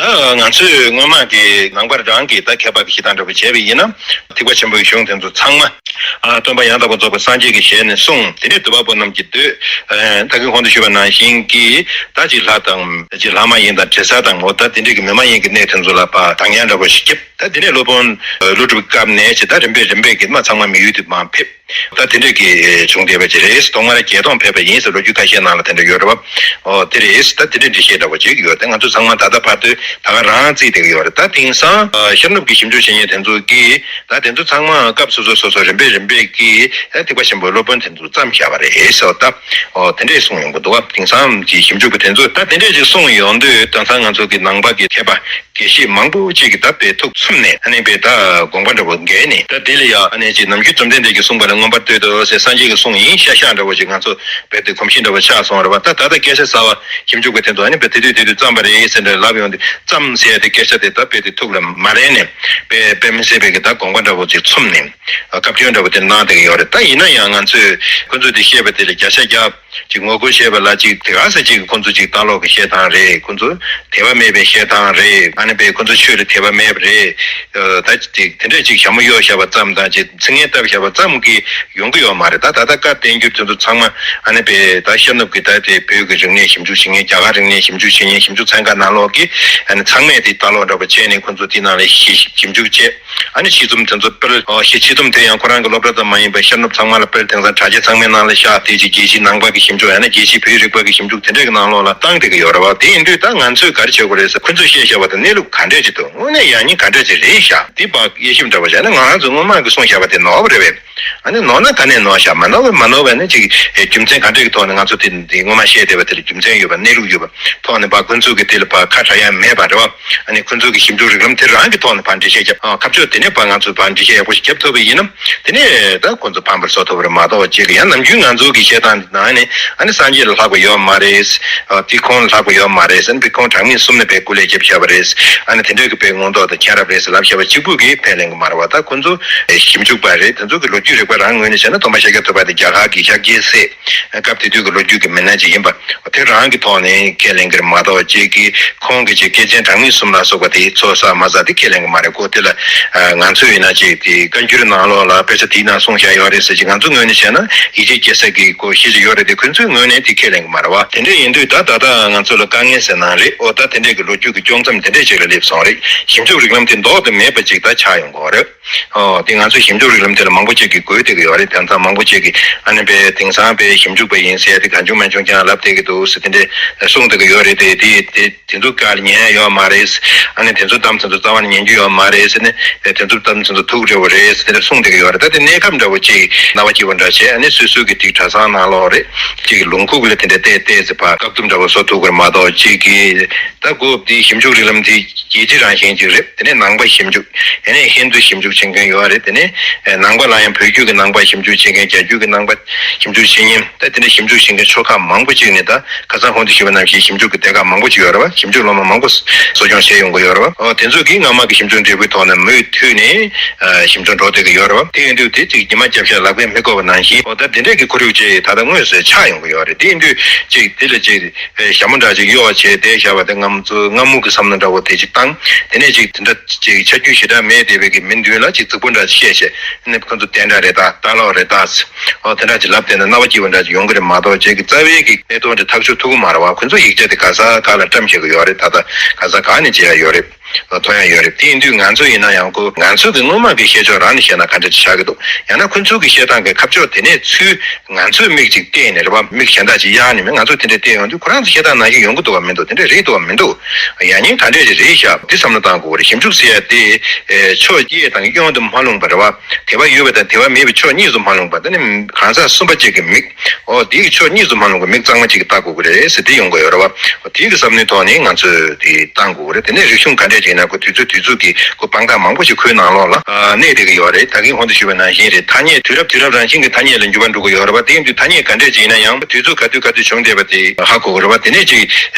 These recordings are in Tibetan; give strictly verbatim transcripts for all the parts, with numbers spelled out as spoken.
ད་ང་ཚོས་སྔོན་མ་གི་ནང་པ་རང་གི་ད་མཁས་པ་གི་བཤད་སྟངས་འདྲ་པོ་བྱས་པ་ཡིན་ན། ཐེག་པ་ཆེན་པོའི་གཞུང་དེ་ཚོ་ཚང་མ། ཨ། སྟོན་པ་ཡང་དག་པར་རྫོགས་པའི་སངས་རྒྱས་ཀྱི་ཞལ་ནས་གསུངས། དེ་ནས་སྡུད་པ་པོ་རྣམས་ཀྱིས་བསྡུས། ཨ། ད་གིན་གོང་དུ་ཞུས་པ་ནང་བཞིན་གྱི་ད་ཅིག་ལྷ་དང་ཅིག་ལྷ་མ་ཡིན་དང་དྲི་ཟ་དང་འོ་ད་དེ་འདྲས་ཀྱི་མི་མ་ཡིན་གྱི་གནས་དེ་ཚོ་ལ་ཕར་གདངས་ཉར་འདྲ་པོ་ཞིག་བརྒྱབ། ད་དེ་ནས་སློབ་དཔོན་ཀླུ་སྒྲུབ་སྐབས་ནས་ཅིག་ད་རིམ་པས་རིམ་པས་ཀྱིས་མ་ཚང་མ་མི་ཡུལ་དུ་མར་ཕེབས། ད་དེ་འདྲས་ཀྱི་བྱུང་བསྡད་པ་ཅིག་རེད། ཐོག་མར་བརྒྱད་སྟོང་ཕེབས་པ་ཡིན་ཟེར་ལོ་རྒྱུས་ཁ་ཤས་ནང་ལ་དེ་འདྲ་ཡོད་རེད་བ། ཨོ་དེ་རེད། ད་དེ་འདྲས་འགྲེལ་བཤད་འདྲ་པོ་ཅིག་ཡོད། དེ་ང་ཚོ་ཚང་མ་ད་ལྟ་བར་དུ་ད་ག་རང་བརྩིས་བསྡད་ཀྱི་ཡོད་རེད། ད་དེང་སང་ཨ་ཤར་ནུབ་ཀྱི་ཞིབ་འཇུག་བྱེད་མཁན་དེ་ཚོ་གིས་ད་དེ་ཚོ་ཚང་མ་སྐབས་སོ་སོ་སོ་སོ་རིམ་པས་རིམ་པས་ཀྱིས་ད་ཐེག་པ་ཆེན་པོའི་སློབ་དཔོན་དེ་ཚོ་བརྩམས་བཞག་པ་རེད་ཟེར་བ་ད། ཨོ་དེ་འདྲས་གསུངས་ཡོང་གི་འདུག་བ། དེང་སང་གི་ཞིབ་འཇུག་པ་དེ་ཚོས་ད་དེ་འདྲས་ཅིག་གསུངས་ཡོང་དུས་དེང་སང་ང་ཚོ་གི་ནང་པ་གི་མཁས་པ་དགེ་བཤེས་མང་པོ་ཅིག་གིས་ད་དཔེ་ཐུགས་ཚུམས་ནས་ཨ་ནི་དཔེ་ད་དགོངས་པ་འདྲ་པོ་འགལ་ནས། ད་དེ་ལ་ཡང་ཨ་ནི་ཅིག་ནམ་རྒྱུན་བཅོམ་ལྡན་འདས་ཀྱིས་གསུངས་པ་ལ་མངོན་པར་བསྟོད་དོ་ཟེར་སངས་རྒྱས་ཀྱིས་གསུངས་ཡིན་ཤག་ཤག་འདྲ་པོ་ཅིག་ང་ཚོ་རྦད་དེ་གོམས་གཤིས་འདྲ་པོ་ཆགས་སོང་རེད་བ། ད་ད་ལྟ་སྐད་ཆ་ཟ་བ་ཞིབ་འཇུག་པ་དེ་ཚོ་ཨ་ནི་དཔེ་དེ་དུས་དེ་དུས་བརྩམས་པ་རེད་ཟེར་འདྲ་ལབ་ཡོང་དུས་བརྩམས་ཟེར་ཡ་དེ་སྐད་ཆ་དེ་ད་དཔེ་དེ་ཐུགས་ལ་མ་རན་ནས་དཔེ་དཔེ་མི་སྲིད་པའི་གི་ད་དགོངས་པ་འདྲ་པོ་ཅིག་ཚུམས་ནས་བཀའ་བཀྱོན་འདྲ་པོ་དེ་གནང་བསྡད་ཀྱི་ཡོད་རེད། ད་ཡིན་ན་ཡང་ང་ཚོས་ཁོ་ཚོས་དེ་བཤད་པ་དེ་ལ་བརྒྱ་ཆ་བརྒྱ། ཅིག་ངོ་རྒོལ་བྱས་པ་ལ་ཅིག་དེ་ག་ས་ཅིག་ཁོང་ཚོ་ཅིག་ལྟ་ལོག་གི་བཤད་སྟངས་རེད། ཁོང་ཚོ་དད་པ་མེད་པའི་བཤད་སྟངས་རེད། ཨ་ནི་པའི་ཁོང་ཚོ་ཆོས་ལ་དད་པ་མེད་པ་རེད། ཨ་ད་ཅིག་དེ་འདྲས་ཅིག་ཞྭ་མོ་གཡོག་བཞག་པ་ཙམ་དང་ཅིག་ཚིག་ངན་བཏབ་བཞག་པ་ཙམ་གྱིས་ཡོང་གི་ཡོད་མ་རེད། ད་ད་ལྟ་བཀའ་བསྟན་འགྱུར་དེ་ཚོ་ཚང་མ་ཨ་ནི་པའི་ད་ཤར་ནུབ་ཀྱི་ད་དེ་བོད་ཀྱི་རིག་གནས་ཞིབ་འཇུག་བྱེད་མཁན་རྒྱ་གར་རིག་གནས་ཞིབ་འཇུག་བྱེད་མཁན་ཞིབ་འཇུག་ཚན་ཁག་ནང་ལོགས་ཀྱི་ཨ་ནི་ཚང་མས་དེ་ལྟ་ལོག་འདྲ་པོ་བྱས་ནས་ཁོང་ཚོ་དེ་ནང་ལ་ཞིབ་ཞིབ་འཇུག་བྱས། ཨ་ནི་ཕྱིས་རྩོམ་དེ་ཚོ་སྤེལ། ཨོ་ཞེས་ཕྱིས་རྩོམ་དེ་ཡང་ཁོ་རང་གི་སློབ་གྲྭ་ཙམ་མ་ཡིན་པར་ཤར་ནུབ་ཚང་མ་ལ་སྤེལ། དེང་སང་དྲ་རྒྱ་ཚང་མའི་ནང་ལ་ཤར། དེ་རྗེས་རྒྱལ་སྤྱིའི་ནང་པ་གི་ཞིབ་འཇུག་ཡང་ན་རྒྱལ་སྤྱིའི་བོད་རིག་པ་གི་ཞིབ་འཇུག་དེ་འདྲ་གི་ནང་ལོགས་ལ་བཏང་བསྡད་ཀྱི་ཡོད་རེད་བ། དེ་ཡིན་དུས་ད་ང་ཚོས་ག་རེ་བྱེད་དགོས་རེད་ཟེར། ཁོ་ཚོས་བཤད་བཞག་པ་དེ་གནས་ལུགས་ག་འདྲས་ཅིག་འདུག་དངོས་གནས་ཡང་སྙིང་ག་འདྲས་ཅིག་རེད་ཤག་དེ་བར་དབྱེ་ཞིབ་འདྲ་པོ་བྱས་ན་ང་རང་ཚོ་སྔོན་མ་གི་གསུངས་བཞག་པ་དེ་ནོར་བ་རེད་པས། ཨ་ནི་ནོར་ན་ག་ནས་ནོར་ཤག་མ་ནོར་བ་མ་ནོར་བ་ནི་ཅིག་རྒྱུ་མཚན་ག་འདྲས་ཀྱི་ཐོག་ནས་ང་ཚོ་དེ་འདི་སྔོན་མ་བཤད་བསྡད་པ་དེ་ལ་རྒྱུ་མཚན་ཡོད་པ་གནས་ལུགས་ཡོད་པ། ཐོག་ནས་ཕར་ཁོ་ཚོས་ཀྱི་དེ་ལ་ཕར་ཁ་གྲག་ཡ་མེད་པ་རེད་བ། ཨ་ནི་ཁོ་ཚོས་ཀྱི་ཞིབ་འཇུག་རིགས་ལམ་དེ་རང་གི་ཐོག་ནས་ཕར་འགྲེལ་བཤད་རྒྱབ། ཨ་ཁ་ཕྱོགས་དེ་ནས་ཕར་ང་ཚོས་ཕར་འགྲེལ་བཤད་ཡག་པོ་ཞིག་རྒྱབ་ཐུབ་པ་ཡིན་ན། དེ་ནས་ད་ཁོ་ཚོ་ཕམ་པར་བཟོ་ཐུབ་པ་རེད་མ་གཏོགས་ཅིག་ཡང་ནམ་རྒྱུན་ང་ཚོ་གི་བཤད་སྟངས་ནང་ནས་ཨ་ནི་སངས་རྒྱས་ལ་ལྷག་པ་ཡོད་མ་རེད། ཨ་དེ་ཁོང་ལ་ལྷག་པ་ཡོད་མ་རེད། ཨ་ནི་དེ་ཁོང་གྲངས་མེད་གསུམ་ནས་ཕར་སྐུ་ལས་བསྐྱབས་བཞག་པ་རེད། ཨ་ནི་དེ་འདྲ་གི་ཕར་མངོན་རྟོགས་དང་མཁྱེན་རབ་རེད་ཟེར་ལབ་བཞག་པ་གཅིག་པུ་གིས་ཕན་ལེན་གི་མ་རེད་བ། ད་ཁོ་ཚོ་ཞིབ་འཇུག་པ་རེད། དེ་ཚོ་གི་ལོ་རྒྱུས་རིག་པ་རང་ངོས་ནས་བྱས་ན་སྟོན་པ་ཤཱཀྱ་ཐུབ་པ་དེ་རྒྱ་གར་གྱི་ཤཱཀྱའི་སྲས། སྐབས་དེ་དུས་ཀྱི་ལོ་རྒྱུས་ཀྱི་མི་སྣ་ཅིག་ཡིན་པ། དེ་རང་གི་ཐོག་ནས་ཁས་ལེན་གྱི་རེད་མ་གཏོགས་ཅིག་གིས་ཁོང་གི་ཅིག་སྐྱེས་ཆེན་གྲངས་མེད་གསུམ་ལ་སོགས་པ་དེའི་ཚོགས་བསགས་མ་བསགས་དེ་ཁས་ལེན་གྱི་མ་རེད། ཁོ་དེ་ལ་ང་ཚོས་ཡིན་ན་ཅིག་དེ་བཀའ་འགྱུར་ནང་ལོགས་ལ་དཔེ་ཆ་དེའི་ནང་གསུངས་བཞག་ཡོད་རེད་ཟེར་ཅིག་ང་ཚོ་ངོས་ནས་བྱས་ན་ཡིད་ཆེས་སྐྱེ་ས་གི་སྐོར་ཞེ་ཅིག་ཡོད་རེད་དེ། ཁོ་ཚོའི་ངོས་ནས་དེ་ཁས་ལེན་གྱི་མ་རེད་བ། དེ་འདྲ་ཡིན་དུས་ད་ད་ལྟ་ང་ཚོ་ལ་དཀའ་ངལ་ཟེར་ན་རེད། ཨོ་ད་དེ་འདྲས་ཀྱི་ལོ་རྒྱུས་ཀྱི་དཀྱོག་མཚམས་དེ་འདྲས་ཅིག་ལ་སླེབས་སོང་རེད། ཞིབ་འཇུག་རིགས་ལམ་དེ་ལྡོག་ཏུ་མེད་པ་ཅིག་ད་ཆགས་ཡོང་གི་ཡོད་རེད། ཨོ་དེ་ང་ཚོས་ཞིབ་འཇུག་རིགས་ལམ་དེ་ལ་མང་པོ་ཅིག་གིས་རྒོལ་བསྡད་ཀྱི་ཡོད་རེད། དེང་སང་མང་པོ་ཅིག་གིས་ཨ་ནི་པའི་དེང་སང་པའི་ཞིབ་འཇུག་པ་ཡིན་ཟེར་དེ་གང་བྱུང་མང་བྱུང་ཀྱང་ལབ་བསྡད་ཀྱི་འདུག་ཟེར་དེ་འདྲས་གསུངས་བསྡད་ཀྱི་ཡོད་རེད་དེ། དེ་དེ་ཚོ་ག་ལ་ཉན་ཡ་ཡོད་མ་རེད། ཨ་ནི་དེ་ཚོ་གཏམ་དེ་ཚོ་རྩ་བ་ནས་ཉན་རྒྱུ་ཡོད་མ་རེད་ཟེར་ནས་དེ་ཚོ་གཏམ་དེ་ཚོ་ཐུག་འདྲ་བོ་རེད་ཟེར་དེ་འདྲས་གསུངས་བསྡད་ཀྱི་ཡོད་རེད། ད་དེ་གནས་སྐབས་འདྲ་བོ་ཅིག་སྣང་བ་སྐྱིད་པོ་འདྲ་བྱས། ཨ་ནི་སོ་སོའི་གི་དེ་གྲྭ་ཚང་ནང་ལོགས་རེད། ཅིག་ལུང་ཁུག་ལ་དེ་འདྲས་བལྟས་བལྟས་ཟེར་བ་བཀག་སྡོམ་འདྲ་བོ་བཟོ་ཐུབ་ཀྱི་རེད་མ་གཏོགས་ཅིག་གིས་ད་དགོས་དེ་ཞིབ་འཇུག་རིགས་ལམ་དེ། རྒྱལ་སྤྱི་རང་བཞིན་ཅིག་རེད། དེ་ནས་ནང་པ་ཞིབ་འཇུག་ཡང་ན་ཧིན་རྡུ་ཞིབ་འཇུག་བྱེད་མཁན་ཡོད་རེད། དེ་ནས་ནང་པ་ལ་ཡང་བོད་བརྒྱུད་ཀྱི་ནང་པ་ཞིབ་འཇུག་བྱེད་མཁན། རྒྱ་བརྒྱུད་ཀྱི་ནང་པ་ཞིབ་འཇུག་བྱེད་མཁན། ད་དེ་འདྲ་ཞིབ་འཇུག་བྱེད་མཁན་ཆོལ་ཁ་མང་པོ་ཅིག་ནས་ད་ཁ་སང་གོང་དུ་ཞུས་པ་ནང་བཞིན་ཞིབ་འཇུག་གི་སྡེ་ཁག་མང་པོ་ཅིག་ཡོད་རེད་བ། ཞིབ་འཇུག་སློབ་མ་མང་པོ་གསོ་སྐྱོང་བྱས་ཡོང་གི་ཡོད་རེད་བ། ཨོ་དེ་ཚོ་གིས་སྔ་མ་གི་ཞིབ་འཇུག་འབྲས་བུའི་ཐོག་ནས་མུ་མཐུད་ནས་ཞིབ་འཇུག་འགྲོ་བསྡད་ཀྱི་ཡོད་རེད་བ། དེ་ཡིན་དུས་དེ་ཅིག་ཉི་མ་རྒྱབ་ཤ་ལག་པས་མི་བསྐོར་བ་ནང་བཞིན། ཨོ་ད་དེ་འདྲས་ཀྱི་ཁོར་ཡུག་ཅིག་ད་ལྟ་དངོས་སུ་ཆགས་ཡོང་གི་ཡོད་རེད། དེ་ཡིན་དུས་ཅིག་དེ་ལ་ཅིག་ཨེ་ཞྭ་མོ་འདྲ་ཅིག་གཡོག་བྱས་བསྡད་བཞག་པ་དེ་ང་ཚོ་རྔ་མོང་གི་བསམ་བློ་འདྲ་བོ་དེ་ཅིག་བཏང་། དེ་ནས་ཅིག་དེ་འདྲ་ཅིག་ཆ་རྒྱུས་ཞེ་དྲག་མེད་བསྡད་པའི་གི་མི་མདུན་ལ་ཅིག་རྫིག་པོ་འདྲ་ཅིག་བཤད་བྱས། ཨ་ནི་ཁོ་ཚོ་དེ་འདྲ་རེད་ད། ལྟ་ལོག་རེད་ད། ཨོ་དེ་འདྲ་ཅིག་ལབ་བསྡད་ན་རྣ་བ་སྐྱིད་པོ་འདྲ་ཅིག་ཡོང་གི་རེད་མ་གཏོགས་ཅིག་གི་རྩ་བའི་གི་གནད་དོན་དེ་ཐག་གཅོད་ཐུབ་ཀྱི་མ་རེད་བ། ཁོ་ཚོ་ཡིག་ཆ་དེ་ག་ས་ག་ལ་བཀྲམ་བཞག་གི་ཡོད་རེད། ད་ལྟ་ག་ས་ག་ནས་མཇལ་ཡ་ཡོད་རེད། ཐོན་ཡ་ཡོད་རེད། དེ་ཡིན་དུས་ང་ཚོ་ཡིན་ན་ཡང་ཁོ་ང་ཚོ་གི་སྔོན་མ་གི་བཤད་ཕྱོགས་རང་ནས་བཤད་ན་ག་འདྲ་ཅིག་ཆགས་ཀྱི་འདུག་ཡང་ན་ཁོ་ཚོ་གི་བཤད་སྟངས་གི་ཁ་ཕྱོགས་དེ་ནས་ཚུར་ང་ཚོས་མིག་ཅིག་བལྟས་ནས་རེད་བ། མིག་གཞན་དག་ཅིག་གཡར་ནས་མིན་ང་ཚོས་དེ་འདྲ་བལྟས་ཡོང་དུས་ཁོ་རང་ཚོ་བཤད་སྟངས་ནང་བཞིན་ཡོང་གི་འདུག་བ་མི་འདུག་དེ་འདྲ་རེད་འདུག་བ་མི་འདུག་ཡང་སྙིང་ག་འདྲས་ཅིག་རེད་ཤག་འདི་བསམ་བློ་བཏང་དགོས་རེད། ཞིབ་འཇུག་ཟེར་ཡ་དེ་ཕྱོགས་སྐྱེས་དང་གཡོན་དུ་མ་ལྷུང་བ་རེད་བ། དད་པ་ཡོད་པ་དང་དད་པ་མེད་པའི་ཕྱོགས་གཉིས་སུ་མ་ལྷུང་བ། དེ་ནི་གང་ཟག་གསུམ་པ་གཅིག་གི་མིག་ཨོ་དེའི་ཕྱོགས་གཉིས་སུ་མ་ལྷུང་བའི་མིག་གཙང་མ་གཅིག་ལྟ་དགོས་ཀྱི་རེད་ཟེར་དེ་ཡོང་གི་ཡོད་རེད་བ། དེའི་གི་བསམ་བློའི་ཐོག་ནས་ང་ཚོས་དེ་བཏང་དགོས་ཀྱི་རེད། དེ་ནས་རིག་གཞུང་ག་འདྲས་ཅིག་ཡིན་ན་ཁོ་དུས་ཚོད་དུས་ཚོད་ཀྱི་ཁོ་དཔང་རྟགས་མང་པོ་ཞིག་ཁོའི་ནང་ལོགས་ལ་གནས་བསྡད་ཀྱི་ཡོད་རེད། ད་གིན་གོང་དུ་ཞུས་པ་ནང་བཞིན་རེད། ཐ་སྙད་དུས་རབས་དུས་རབས་རང་བཞིན་གྱི་ཐ་སྙད་ལ་འགྱུར་བ་འགྲོ་གི་ཡོད་རེད་བ། དེ་ཡིན་དུས་ཐ་སྙད་ག་འདྲས་ཅིག་ཡིན་ན་ཡང་དུས་ཚོད་ག་དུས་ག་དུས་བྱུང་བསྡད་པ་དེ་ཧ་གོ་གི་རེད་བ། དེ་ནས་ཅིག་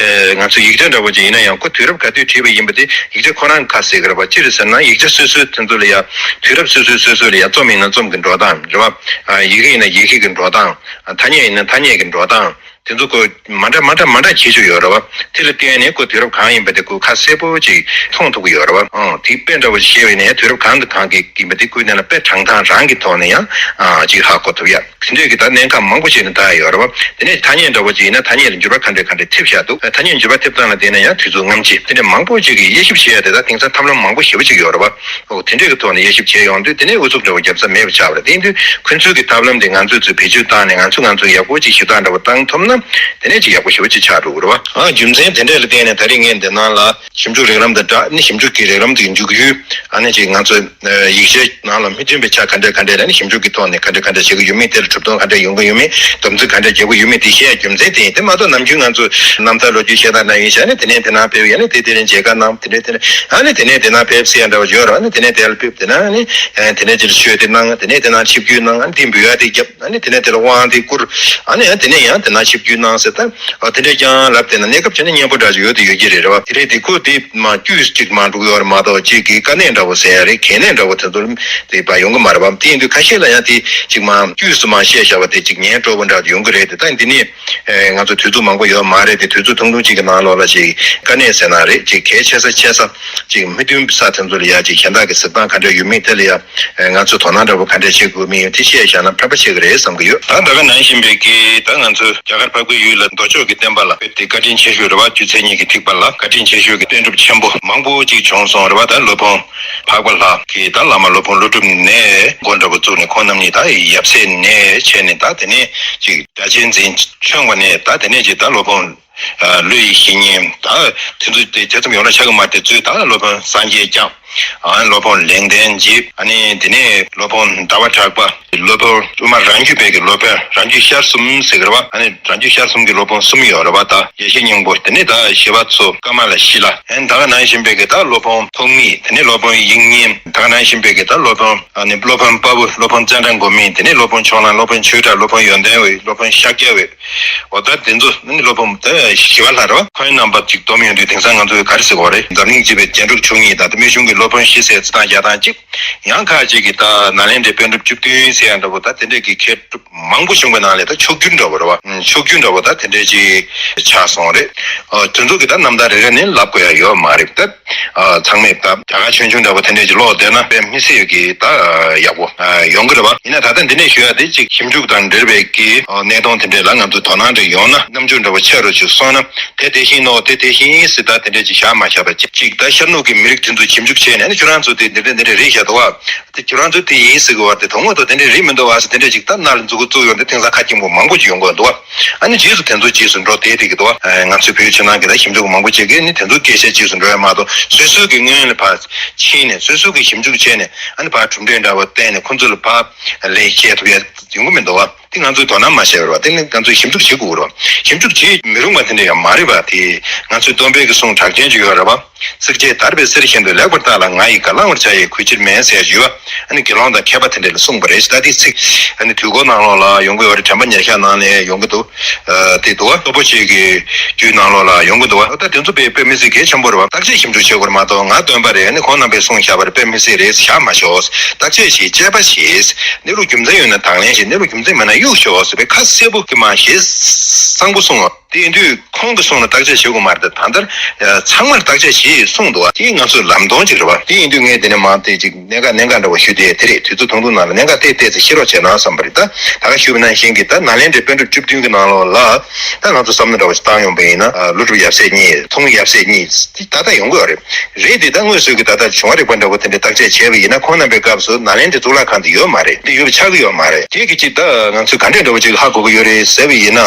ང་ཚོ་ཡིག་ཆ་འདྲ་བོ་ཅིག་ཡིན་ན་ཡང་ཁོ་དུས་རབས་ག་དུས་བྲིས་པ་ཡིན་པ་དེ་ཡིག་ཆ་ཁོ་རང་གི་ཁ་གསལ་གི་རེད་བ། ཅི་རེད་ཟེར་ན་ཡིག་ཆ་སོ་སོའི་དེ་ཚོ་ལ་ཡང་དུས་རབས་སོ་སོའི་སོ་སོ་ལ་ཡང་རྩོམ་ཡིན་ན་རྩོམ་གྱི་འགྲོ་སྟངས་རེད་བ། ཡི་གེ་ཡིན་ན་ཡི་གེ་གི་འགྲོ་སྟངས། ཐ་སྙད་ཡིན་ན་ཐ་སྙད་ཀྱི་འགྲོ་སྟངས། དེ་ཚོ་ཁོ་མ་འདྲ་མ་འདྲ་མ་འདྲ་བྱེད་ཆོག་ཡོད་རེད་བ། དེ་ལ་བརྟེན་ནས་ཁོ་དུས་རབས་གང་ཡིན་པ་དེ་ཁོ་ཁ་གསལ་པོ་ཅིག་མཐོང་ཐུབ་ཀྱི་ཡོད་རེད་བ། ཨང་། དེ་དཔེ་འདྲ་བོ་ཞིག་བཤད་པ་ཡིན་ན་ཡང་དུས་རབས་གང་དང་གང་གི་ཡིན་པ་དེ་ཁོའི་ནང་ལ་དཔེ་དྲངས་སྟངས་རང་གི་ཐོག་ནས་ཡང་ཨ་ཅིག་ཧ་གོ་ཐུབ་ཡ། དེ་འདྲས་ཀྱི་ད་གནད་འགག་མང་པོ་ཅིག་ནི་ད་ཡོད་རེད་བ། དེ་ནས་ཐ་སྙད་འདྲ་བོ་ཅིག་ཡིན་ན་ཐ་སྙད་ལ་འགྱུར་བ་ག་འདྲས་ག་འདྲས་ཐེབས་བཞག་འདུག་ཐ་སྙད་འགྱུར་བ་ཐེབས་སྟངས་ལ་བལྟས་ན་ཡང་དུས་ཚོད་སྔ་ཕྱི་དེ་འདྲས་མང་པོ་ཅིག་གི་དབྱེ་ཞིབ་བྱེད་ཡ་དེ་ད་དེང་སང་ཐབས་ལམ་མང་པོ་ཞེ་པོ་ཅིག་ཡོད་རེད་བ། འོ་དེ་འདྲས་ཀྱི་ཐོག་ནས་དབྱེ་ཞིབ་བྱས་ཡོང་དུས་དེ་ནས་ཨུ་ཚུགས་འདྲ་བོ་རྒྱབ་ས་མེད་པ་ཆགས་པ་རེད། དེ་ཡིན་དུས་ཁོ་ཚོའི་གི་ཐབས་ལམ་དེ་ང་ཚོས་ཚུར་བེད་སྤྱོད་བཏང་ནས་ང་ཚོ་ང་ཚོ་ཡག་པོ་ཅིག་ཞུ་སྟངས་འདྲ་བོ་བཏང་ཐུབ་ན་དེ་ནས་ཅིག་ཡག་པོ་ཞེ་པོ་ཅིག་ཆགས་འགྲོ་གི་རེད་བ། ཨ་རྒྱུ་མཚན་དེ་འདྲས་ལ་བརྟེན་ནས་ད་རེས་ངས་འདི་ནང་ལ་ཞིབ་འཇུག་རིགས་ལམ་དང་སྦྲགས་ནི་ཞིབ་འཇུག་གི་རིགས་ལམ་དེ་འཇུག་ཡུལ་ཨ་ནི་ཅིག་ང་ཚོ་ཡིག་ཆའི་ནང་ལ་མི་མཐུན་པའི་ཆ་ག་འདྲས་ག་འདྲས་ལ་ནི་ཞིབ་འཇུག་གི་ཐོག་ནས་ག་འདྲས་ག་འདྲས་བྱེད་ཀྱི་ཡོད་མེད། དེ་ལ་གྲུབ་དོན་ག་འདྲས་ཡོང་གི་ཡོད་མེད། དམ་ཚིག་ག་འདྲས་རྒྱག་གི་ཡོད་མེད་དེ་བཤད་རྒྱུ་མཚན་དེ་ཡིན། དེ་མ་གཏོགས་ནམ་རྒྱུན་ང་ཚོ་རྣམ་ཐར་ལོ་རྒྱུས་བཤད་སྟངས་འདྲ་ཡིན་ཤག་ནི་དེ་ནས་དེ་ནང་ཕེབས་ཡ་ནི་དེ་དེ་རིང་མཇལ་ཁ་གནང་། དེ་ནས་དེ་ནས་ཨ་ནི་དེ་ནས་དེ་ནང་ཕེབས་ཟེར་ཡ་འདྲ་བ་ཡོད་རེད། ཨ་ནི་དེ་ནས་དེ་ལ་ཕེབས། དེ་ནས་ཨ་ནི་དེ་ནས་དེ་ལ་ཆོས་དེ་གནང་། དེ་ནས་དེ་ནང་ཆིབས་བསྒྱུར་གནང་། ཨ་ནི་དེ་འབུལ་བ་དེ་བརྒྱབ། ཨ་ནི་དེ་ནས་དེ་ལ་དབང་དེ་བསྐུར། ཨ་ནི་ཨ་དེ་ནས་ཡང་དེ་ན་ཆིབས་བསྒྱུར་གནང་ཟེར། ད་ཨ་དེ་འདྲས་ཀྱང་ལབ་བསྡད་ན་གནས་སྐབས་བྱས་ན་སྙན་པོ་འདྲ་ཅིག་ཡོད་དེ་ཡོད་ཀྱི་རེད་རེད་བ། དེ་རེད། དེ་ཁོ་དེ་མ་དཀྱུས་གཅིག་མ་འགྲོ་གི་ཡོད་རེད་མ་གཏོགས་གཅིག་གི་དཀའ་གནད་འདྲ་བོ་ཟེར་ཡ་རེད། གལ་གནད་འདྲ་བོ་དེ་ཚོ་དེ་བ་ཡོང་གི་མ་རེད་བ། དེ་ཡིན་དུས་ཁ་ཤས་ལ་ཡང་དེ་གཅིག་མ་དཀྱུས་སུ་མ་བཤད་བཞག་པ་དེ་གཅིག་ཉན་སྤྲོ་པོ་འདྲ་ཡོང་གི་རེད་དེ། ད་འདི་ནས་ཨེ་ང་ཚོ་དུས་ཚོད་མང་པོ་ཡོད་མ་རེད་དེ། དུས་ཚོད་ཐུང་ཐུང་གཅིག་གི་ནང་ལོགས་ལ་ཅིག་དཀའ་གནད་ཟེར་ན་རེད། ཅིག་གལ་ཆེ་ས་ཆེ་ས་ཅིག་མི་མཐུན་ས་དེ་ཚོ་ལ་ཡ་ཅིག་གཞན་དག་གི་གཟིགས་སྟངས་ག་འདྲ་ཡོད་མེད་དེ་ལ་ཡ་ཨེ་ང་ཚོས་དོ་སྣང་འདྲ་པོ་ག་འདྲ་བྱེད་དགོས་མིན་དེ་བཤད་བཞག་ན་ཕན་པ་ཆེ་གི་རེད་བསམ་གི་ཡོད། ད་ད་ག་ནང་བཞིན་པའི་གི་ད་ང་ཚོས་རྒྱ་གར་འཕགས་པའི་ཡུལ་ལ་མདོ་ཕྱོགས་ཀྱི་བསྟན་པ་ལ་དཔེ་དེ་བཀའ་དྲིན་ཆེ་ཤོས་རེད་བ། རྒྱུ་མཚན་ཉིད་ཀྱི་ཐེག་པ་ལ་བཀའ་དྲིན་ཆེ་ཤོས་ཀྱི་བསྟན་སྒྲུབ་ཆེན་པོ་མང་པོ་ཅིག་བྱུང་སོང་རེད་བ། ད་སློབ་དཔོན་འཕགས་པ་ལྷ་གི་ད་བླ་མ་སློབ་དཔོན་ཀླུ་སྒྲུབ་ནས་འགོ་འདྲ་པོ་བཙུགས་ནས་ཁོང་རྣམ་གཉིས་ད་ཡབ་སྲས་ནས་བྱས་ནས་ད་དེ་ནས་ཅིག་སྒྲ་གཅན་འཛིན་ཆོས་དབང་ནས་ད་དེ་ནས་ཅིག་ད་སློབ་དཔོན་ཀླུ་ཡི་བཤེས་གཉེན་ད་དེ་ཚོ་དེ་དེ་ཙམ་ཡོང་ན་ཆགས་ཀྱི་མ་རེད། དེ་ཚོས་ད་སློབ་དཔོན་སངས་རྒྱས་བསྐྱངས། ཨ་ནི་སློབ་དཔོན་ལེགས་ལྡན་འབྱེད། ཨ་ནི་དེ་ནས་སློབ་དཔོན་ཟླ་བ་གྲགས་པ། སློབ་དཔོན་དབུ་མ་རང་རྒྱུད་པའི་གི་སློབ་དཔོན་རང་རྒྱུད་ཤར་གསུམ་ཟེར་གི་རེད་བ། ཨ་ནི་རང་རྒྱུད་ཤར་གསུམ་གི་སློབ་དཔོན་གསུམ་ཡོད་རེད་བ། ད་ཡེ་ཤེས་སྙིང་པོ། དེ་ནས་ད་ཞི་བ་འཚོ། ཀ་མ་ལ་ཤཱི་ལ། ཨ་ནི་ད་ག་ནང་བཞིན་པའི་གི་ད་སློབ་དཔོན་ཐོགས་མེད། དེ་ནས་སློབ་དཔོན་དབྱིག་གཉེན། ད་ག་ནང་བཞིན་པའི་གི་ད་སློབ་དཔོན་ཨ་ནི་སློབ་དཔོན་དཔའ་བོ། སློབ་དཔོན་ཙནྡྲ་གོ་མི། དེ་ནས་སློབ་དཔོན་ཕྱོགས་གླང་། སློབ་དཔོན་ཆོས་གྲགས། སློབ་དཔོན་ཡོན་ཏན་འོད། སློབ་དཔོན་ཤཱཀྱ་འོད། འོ་ད་དེ་ཚོ་ནི་སློབ་དཔོན་ད་ཞི་བ་ལྷ་རེད་བ། ཁོང་རྣམ་པ་ཅིག་སྡོམ་ཡོང་དུས་དེང་སང་ང་ཚོས་ག་རེ་ཟེར་དགོས་རེད། འཛམ་གླིང་སྤྱི་པའི་རྒྱན་དྲུག་མཆོག་གཉིས་དང་དེ་སྨན་གཞུང་གི་སློབ་དཔོན་བཞི་ཟེར་ཚུལ་དང་རྒྱག་སྟངས་གཅིག་ཡང་ཁ་ཅིག་གིས་ད་ནཱ་ལེནྡྲའི་པཎ་གྲུབ་བཅུ་བདུན་ཟེར་ཡ་འདྲ་པོ་ད་དེ་འདྲས་ཀྱི་མཁས་གྲུབ་མང་པོ་བྱུང་བའི་ནང་ལས་ད་མཆོག་གྱུར་འདྲ་པོ་རེད་བ། མཆོག་གྱུར་འདྲ་པོ་ད་དེ་འདྲས་ཅིག་ཆགས་སོང་རེད། ཨ་དེ་ཚོ་གི་ད་རྣམ་ཐར་རེ་རེ་ནས་ལབ་དགོས་ཡ་ཡོད་མ་རེད་ད། ཨ་ཚང་མས་ད་རྒྱ་གར་ཆོས་འབྱུང་འདྲ་པོ་དེ་འདྲས་ཀྱི་ཀློག་བསྡད་ན་དཔེ་མི་སྲིད་ཀྱི་ད་ཡག་པོ་ཡོང་གི་རེད་བ། ཡིན་ན་ད་ལྟ་འདི་ནས་ཞུ་ཡ་དེ་ཅིག་ཞིབ་འཇུག་དང་འབྲེལ་བའི་གི་གནད་དོན་དེ་འདྲས་ལ་ང་ཚོ་དོ་སྣང་འདྲ་ཡོང་ན་རྣམ་འགྱུར་འདྲ་པོ་ཆེ་རུ་ཅིག་སོང་ན་དེ་དེ་བཞིན་ནོ་དེ་དེ་བཞིན་ཟེར་ད་དེ་འདྲས་ཅིག་བཞག་མ་བཞག་པ་ཅིག་ཅིག་ད་ཤར་ནུབ་ཀྱི་མི་རིགས་དེ་ཚོ་ཞིབ་འཇུག་བྱས་ནས་ཨ་ནི་ཁྱོད་རང་ཚོ་དེ་འདི་འདྲས་འདི་འདྲས་རེད་བཞག་འདུག་བ། དེ་ཁྱོད་རང་ཚོ་དེ་ཡིན་ཟེར་གི་བ་དེ་དོན་དངོས་ཐོག་དེ་འདྲས་རེད་མི་འདུག་བ་ཟེར་དེ་འདྲས་ཅིག་ད་ནར་མཛུབ་གུ་བཙུགས་ཡོང་དེ་དེང་སང་ཁ་སྐྱེངས་པོ་མང་པོ་ཅིག་ཡོང་གི་འདུག་བ། ཨ་ནི་རྗེས་སུ་དེ་ཚོ་རྗེས་སུ་འགྲོ་བསྡད་བསྡད་ཀྱི་འདུག་བ། ང་ཚོའི་བོད་ཕྱི་ནང་གི་ད་ཞིབ་འཇུག་མང་པོ་བྱེད་མཁན་ནི་དེ་ཚོ་སྐད་ཆ་རྗེས་སུ་འགྲོ་ཡ་མ་གཏོགས་སོ་སོ་གི་སྔོན་ལ་ཕར་ཕྱིན་ནས་སོ་སོ་གི་ཞིབ་འཇུག་བྱས་ནས་ཨ་ནི་ཕར་གྲུབ་འབྲས་འདྲ་བ་བསྟན་ནས་ཁོ་ཚོ་ལ་ཕར་ལན་བཤད་ཐུབ་ཡ་ཡོང་གི་མི་འདུག་བ། དེ་ང་ཚོས་དོ་སྣང་མ་བྱས་པར་བ་དེ་ནི་ང་ཚོས་ཞིབ་འཇུག་བྱེད་དགོས་རེད་བ། ཞིབ་འཇུག་བྱེད་མི་རུང་བ་དེ་འདྲ་ཡང་མ་རེད་བ། དེ་ང་ཚོའི་སྟོན་པའི་གི་གསུང་གྲགས་ཅན་ཅིག་ཡོད་རེད་བ། བསྲེགས་བཅད་བརྡར་བའི་གསེར་བཞིན་དུ། ལེགས་པར་བརྟགས་ལ་ང་ཡི་བཀའ། བླང་བར་བྱ་ཡི་གུས་ཕྱིར་མིན་ཟེར་ཡོད་བ། ཨ་ནི་དགེ་སློང་དང་མཁས་པ་དེ་འདྲ་ལ་གསུངས་པ་རེད། ད་དེ་ཚིག་ཨ་ནི་དུས་འཁོར་ནང་ལོགས་ལ་ཡོང་གི་ཡོད་རེད། དྲན་པ་ཉེར་བཞག་ནང་ནས་ཡོང་གི་འདུག་དེ་འདུག་བ། སྟོབས་པོ་ཆེ་གི་རྒྱུད་ནང་ལོགས་ལ་ཡོང་གི་འདུག་བ། ད་དེ་ཚོ་དཔེ་དཔེ་མི་སྲིད་གལ་ཆེན་པོ་རེད་བ། བརྟག་དཔྱད་ཞིབ་འཇུག་བྱེད་དགོས་རེད་མ་གཏོགས་ང་སྟོན་པ་རེད། ཨ་ནི་ཁོང་རྣམ་པས་གསུངས་བཞག་པ་རེད། དཔེ་མི་སྲིད་རེད་བཞག་མ་ཤོག་བརྟག་དཔྱད་བྱེད། དཔྱད་པ་བྱེད། གནས་ལུགས་རྒྱུ་མཚན་ཡོད་ན་དང་ལེན་བྱེད། གནས་ལུགས་རྒྱུ་མཚན་མེད་ན་གཡུག་ཤོག་ཟེར་བའི་ཁ་གསལ་པོ་གི་མ་ཞེ་གཙང་པོ་གསུངས་བ། དེ་ཡིན་དུས་ཁོང་གི་གསུང་ལ་བརྟག་དཔྱད་བྱེད་དགོས་མ་རེད། ད་ལྟར་ཚང་མར་བརྟག་དཔྱད་བྱེད་གསུངས་འདུག་བ། དེ་ང་ཚོའི་ལམ་སྟོན་ཅིག་རེད་བ། དེ་ཡིན་དུས་ངས་དེ་ནས་མང་དེ་ཅིག་གནད་འགག་གནད་འགག་འདྲ་བོ་ཞུས་ཏེ་དེ་རེད། དུས་ཚོད་ཐུང་ཐུང་ནང་ལ་གནད་འགག་ཏོག་ཙམ་ཤེས་རོགས་བྱས་ན་བསམ་པ་རེད། ད་ད་ག་ཞུས་པ་ནང་བཞིན་གྱི་ད་ནཱ་ལེནྡྲའི་པཎ་གྲུབ་བཅུ་བདུན་གྱི་ནང་ལོགས་ལ་ད་ང་ཚོ་བསམ་བློ་འདྲ་བོ་ཞིག་བཏང་ཡོང་པ་ཡིན་ན་ཀླུ་སྒྲུབ་ཡབ་སྲས་གཉིས། ཐོགས་མེད་ཡབ་སྲས་གཉིས། དེ་ད་ལྟ་ཡོང་གི་ཡོད་རེད། རེད་དེ་ད་དངོས་སུ་གི་ད་ལྟ་བྱུང་བ་རིག་པ་འདྲ་བོ་དེ་འདྲའི་བརྟག་དཔྱད་བྱས་པ་ཡིན་ན་ཁོང་རྣམ་པའི་སྐབས་སུ་ནཱ་ལེནྡྲའི་གཙུག་ལག་ཁང་དེ་ཡོད་མ་རེད། དེ་ཡོད་པ་ཆགས་ཀྱི་ཡོད་མ་རེད། དེ་གི་ཅིག་ད་ང་ཚོས་ག་འདྲས་འདྲ་བོ་ཅིག་ཧ་གོ་གི་ཡོད་རེད་ཟེར་བ་ཡིན་ན།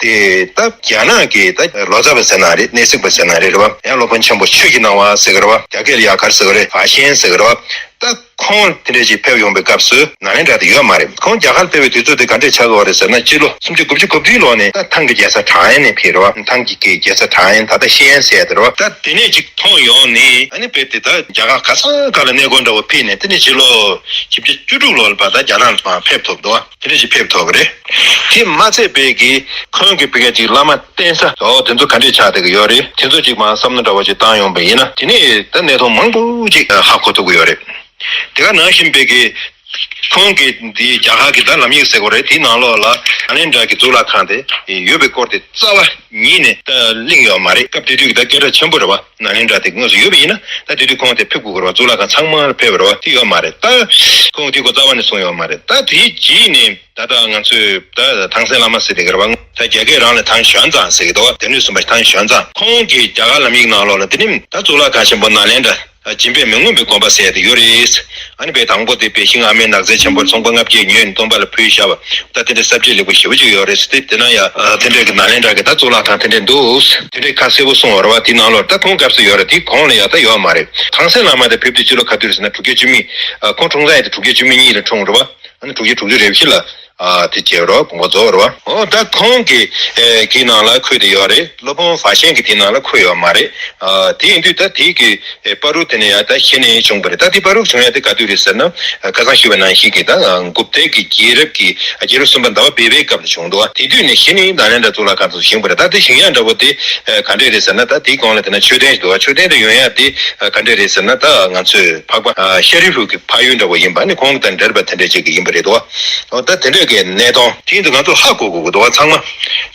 དེ་ད་རྒྱ་ནག་གི་ད་ལོ་ཙཱ་བ་ཟེར་ན་རེད། གནས་གཟིགས་པ་ཟེར་ན་རེད། རེད་བ། ཡང་སློབ་དཔོན་ཆེན་པོ་ཆོས་ཀྱི་སྣང་བ་ཟེར་གི་རེད་བ། རྒྱ་སྐད་ལ་ཡ་ག་རེ་ཟེར་གི་རེད། ཧྭ་ཤན་ཟེར་གི་རེད་བ། ད་ཁོང་དེ་འདྲས་ཅིག་ཕེབས་ཡོང་པའི་སྐབས་སུ་ནཱ་ལེནྡྲ་དེ་ཡོད་མ་རེད། ཁོང་རྒྱ་གར་ཕེབས་པའི་དུས་ཚོད་དེ་ག་འདྲས་ཆགས་ཀྱི་ཡོད་རེད་ཟེར་ན་སྤྱི་ལོ་སུམ་ཅུ་དགུ་བཅུ་གོ་བདུན་ལོ་ནས་ད་ཐང་གི་རྒྱལ་ས་ཁྲང་ཨན་ནས་ཕེབས་རེད་བ། ཐང་གི་རྒྱལ་ས་ཁྲང་ཨན་ད་ལྟ་ཤེས་ཡན་ཟེར་ཡ་དེ་རེད་བ། ད་དེ་ནས་ཅིག་མཐོང་ཡོང་ནས་ཨ་ནི་དཔེ་དེ་ད་རྒྱ་གར་ག་ས་ག་ལ་གནས་སྐོར་འདྲ་བོ་ཕེབས་ནས་དེ་ནས་སྤྱི་ལོ་བཞི་བཅུ་བཅུ་དྲུག་ལོ་ལ་བ་ད་རྒྱ་ནག་ལ་ཕེབས་ཐུབ་འདུག་བ། དེ་འདྲ་ཞིག་ཕེབས་ཐུབ་པ་རེད། དེ་མ་ཚད་པའི་གི་ཁོང་གི་བི་ག་ཅིག་བླ་མ་བསྟེན་ས་འོ་དེ་ཚོ་ག་འདྲས་ཆགས་བསྡད་ཀྱི་ཡོད་རེད། དེ་ཚོ་ཅིག་མ་བསམ་བློ་འདྲ་བོ་ཅིག་བཏང་ཡོང་པ་ཡིན་ན་དེ་ནས་ད་གནས་སྟངས་མང་པོ་ཅིག་ཧ་གོ་ཐུབ་ཀྱི་ཡོད་རེད། དེ་ག་ནང་བཞིན་པའི་གི་ ཁོང་གིས་འདི་རྒྱ་གར་གྱི་ད་ལམ་ཡིག་ཟེར་དགོས་རེད། དེའི་ནང་ལོགས་ལ་ནཱ་ལེནྡྲ་གི་གཙུག་ལག་ཁང་དེ་ཡོད་པའི་སྐོར་དེ་རྩ་བ་ཉིད་ནས་ད་གླེང་ཡོད་མ་རེད། སྐབས་དེ་དུས་ཀྱི་ད་སྐད་གྲགས་ཆེན་པོ་རེད་བ། ནཱ་ལེནྡྲ་དེ་དངོས་སུ་ཡོད་པ་ཡིན་ན་ད་དེ་དུས་ཁོང་དེ་ཕེབས་དགོས་ཀྱི་རེད་བ། གཙུག་ལག་ཁང་ཚང་མ་ལ་ཕེབས་པ་རེད་བ། དེ་ཡོད་མ་རེད། ད་ཁོང་དེ་སྐོར་རྩ་བ་ནས་གསུངས་ཡོད་མ་རེད། ད་དེའི་རྗེས་ནས་ད་ལྟ་ང་ཚོས་ད་ཐང་སན་བླ་མ་ཟེར་དེ་ག་རེད་བ། ད་རྒྱ་སྐད་རང་ལ་ཐང་ཞོན་ཙང་ཟེར་གི་འདུག་བ། སྡེ་སྣོད་གསུམ་པ་ཐང་ཞོན་ཙང་། ཁོང་གིས་རྒྱ་གར་ལམ་ཡིག་ནང་ལོགས་ལ་དེ་ནི་ད་གཙུག་ལག་ཁང་ཆེན་པོ་ནཱ་ལེནྡྲ། ཨ། སྦྱིན་པས་མི་ངོམས་པའི་དགོན་པ་ཟེར་ཡ་དེ་ཡོད་རེད། ཨ་ནི་དཔེ་དང་པོ་དེ་དཔེ་ཤིང་ཨ་མའི་ནགས་ཚལ་ཆེན་པོར་ཚོང་པ་ལྔ་བརྒྱས་ཉོས་ནས་སྟོན་པ་ལ་ཕུལ་བཞག་པ། ད་དེ་འདྲའི་ས་བཅད་ལེགས་པོ་ཞེ་པོ་ཅིག་ཡོད་རེད་ཟེར་ཏེ། དེ་ན་ཡ། ཨ། དེ་འདྲའི་གི་ནཱ་ལེནྡྲ་གི་ད་གཙུག་ལག་ཁང་དེ་འདྲའི་འདུག། དེ་འདྲའི་ཁ་གསལ་པོ་གསུངས་པ་རེད་བ། དེའི་ནང་ལོགས་ད་ཁོང་སྐབས་སུ་ཡོད་རེད། དེའི་གོང་ལ་ཡ་ད་ཡོད་མ་རེད། ཐང་སན་བླ་མ་དེ་ཕེབས་དུས་སྤྱི་ལོ་ག་དུས་རེད་ཟེར་ན་དྲུག་བརྒྱ་བཅུ་མེད། ཨ། ཁོང་འཁྲུངས་ས་ཡ་དེ་དྲུག་བརྒྱ་བཅུ་མེད་གཉིས་ལ་འཁྲུངས་རེད་བ། ཨ་ནི་དྲུག་བརྒྱ་དྲུག་ཅུ་རེ་བཞི་ལ། ཨ། དེ་བྱས་རོགས་དགོངས་པ་རྫོགས་རོགས། འོ་ད་ཁོང་གི་ཨེ་གི་ནང་ལ་འཁོད་དེ་ཡོད་རེད། སློབ་དཔོན་བ་ཤན་གྱི་དེ་ནང་ལ་འཁོད་ཡོད་མ་རེད། ཨ། དེ་ཡིན་དུས་ད་དེ་གི་ཨེ་བར་དུ་དེ་ནས་ཡང་ད་ཤི་ནས་བྱུང་བ་རེད། ད་དེ་བར་དུ་བྱུང་ཡ་དེ་ག་དུས་རེད་ཟེར་ན། ཨ། ཁ་སང་ཞུས་པ་ནང་བཞིན་གྱི་ད་གུཔྟའི་གི་རྒྱལ་རབས་ཀྱི་རྒྱལ་རབས་གསུམ་པ་ཟླ་བ་བེ་བའི་སྐབས་ལ་བྱུང་འདུག། དེ་དུས་ནས་ཤི་ནས་ནཱ་ལེནྡྲ་གཙུག་ལག་ཁང་དུ་བཞེངས་པ་རེད། ད་དེ་བཞེངས་ཡ་འདྲ་བོ་དེ་ཨེ་ག་འདྲས་རེད་ཟེར་ན། ད་དེའི་གོང་ལ་དེ་ན་མཆོད་རྟེན་ཞིག་འདུག། མཆོད་རྟེན་དེ་ཡོང་ཡ་དེ་ཨེ་ག་འདྲས་རེད་ཟེར་ན། ད་ང་ཚོས་འཕགས་པ་ཨ་ཤཱ་རིའི་བུ་གི་ཕ་ཡུལ་འདྲ་བོ་ཡིན་པ་ནི་ཁོང་དང་འབྲེལ་བ་དེ་འདྲ་ཅིག་གི་ཡིན་པ་རེད་དོ། འོ་ད་དེ་འདྲ་གི་གནས་སྟངས་དེ་ཡིན་དུས་ང་ཚོ་ཧ་གོ་དགོས་ཀྱི་འདུག་བ། ཚང་མ་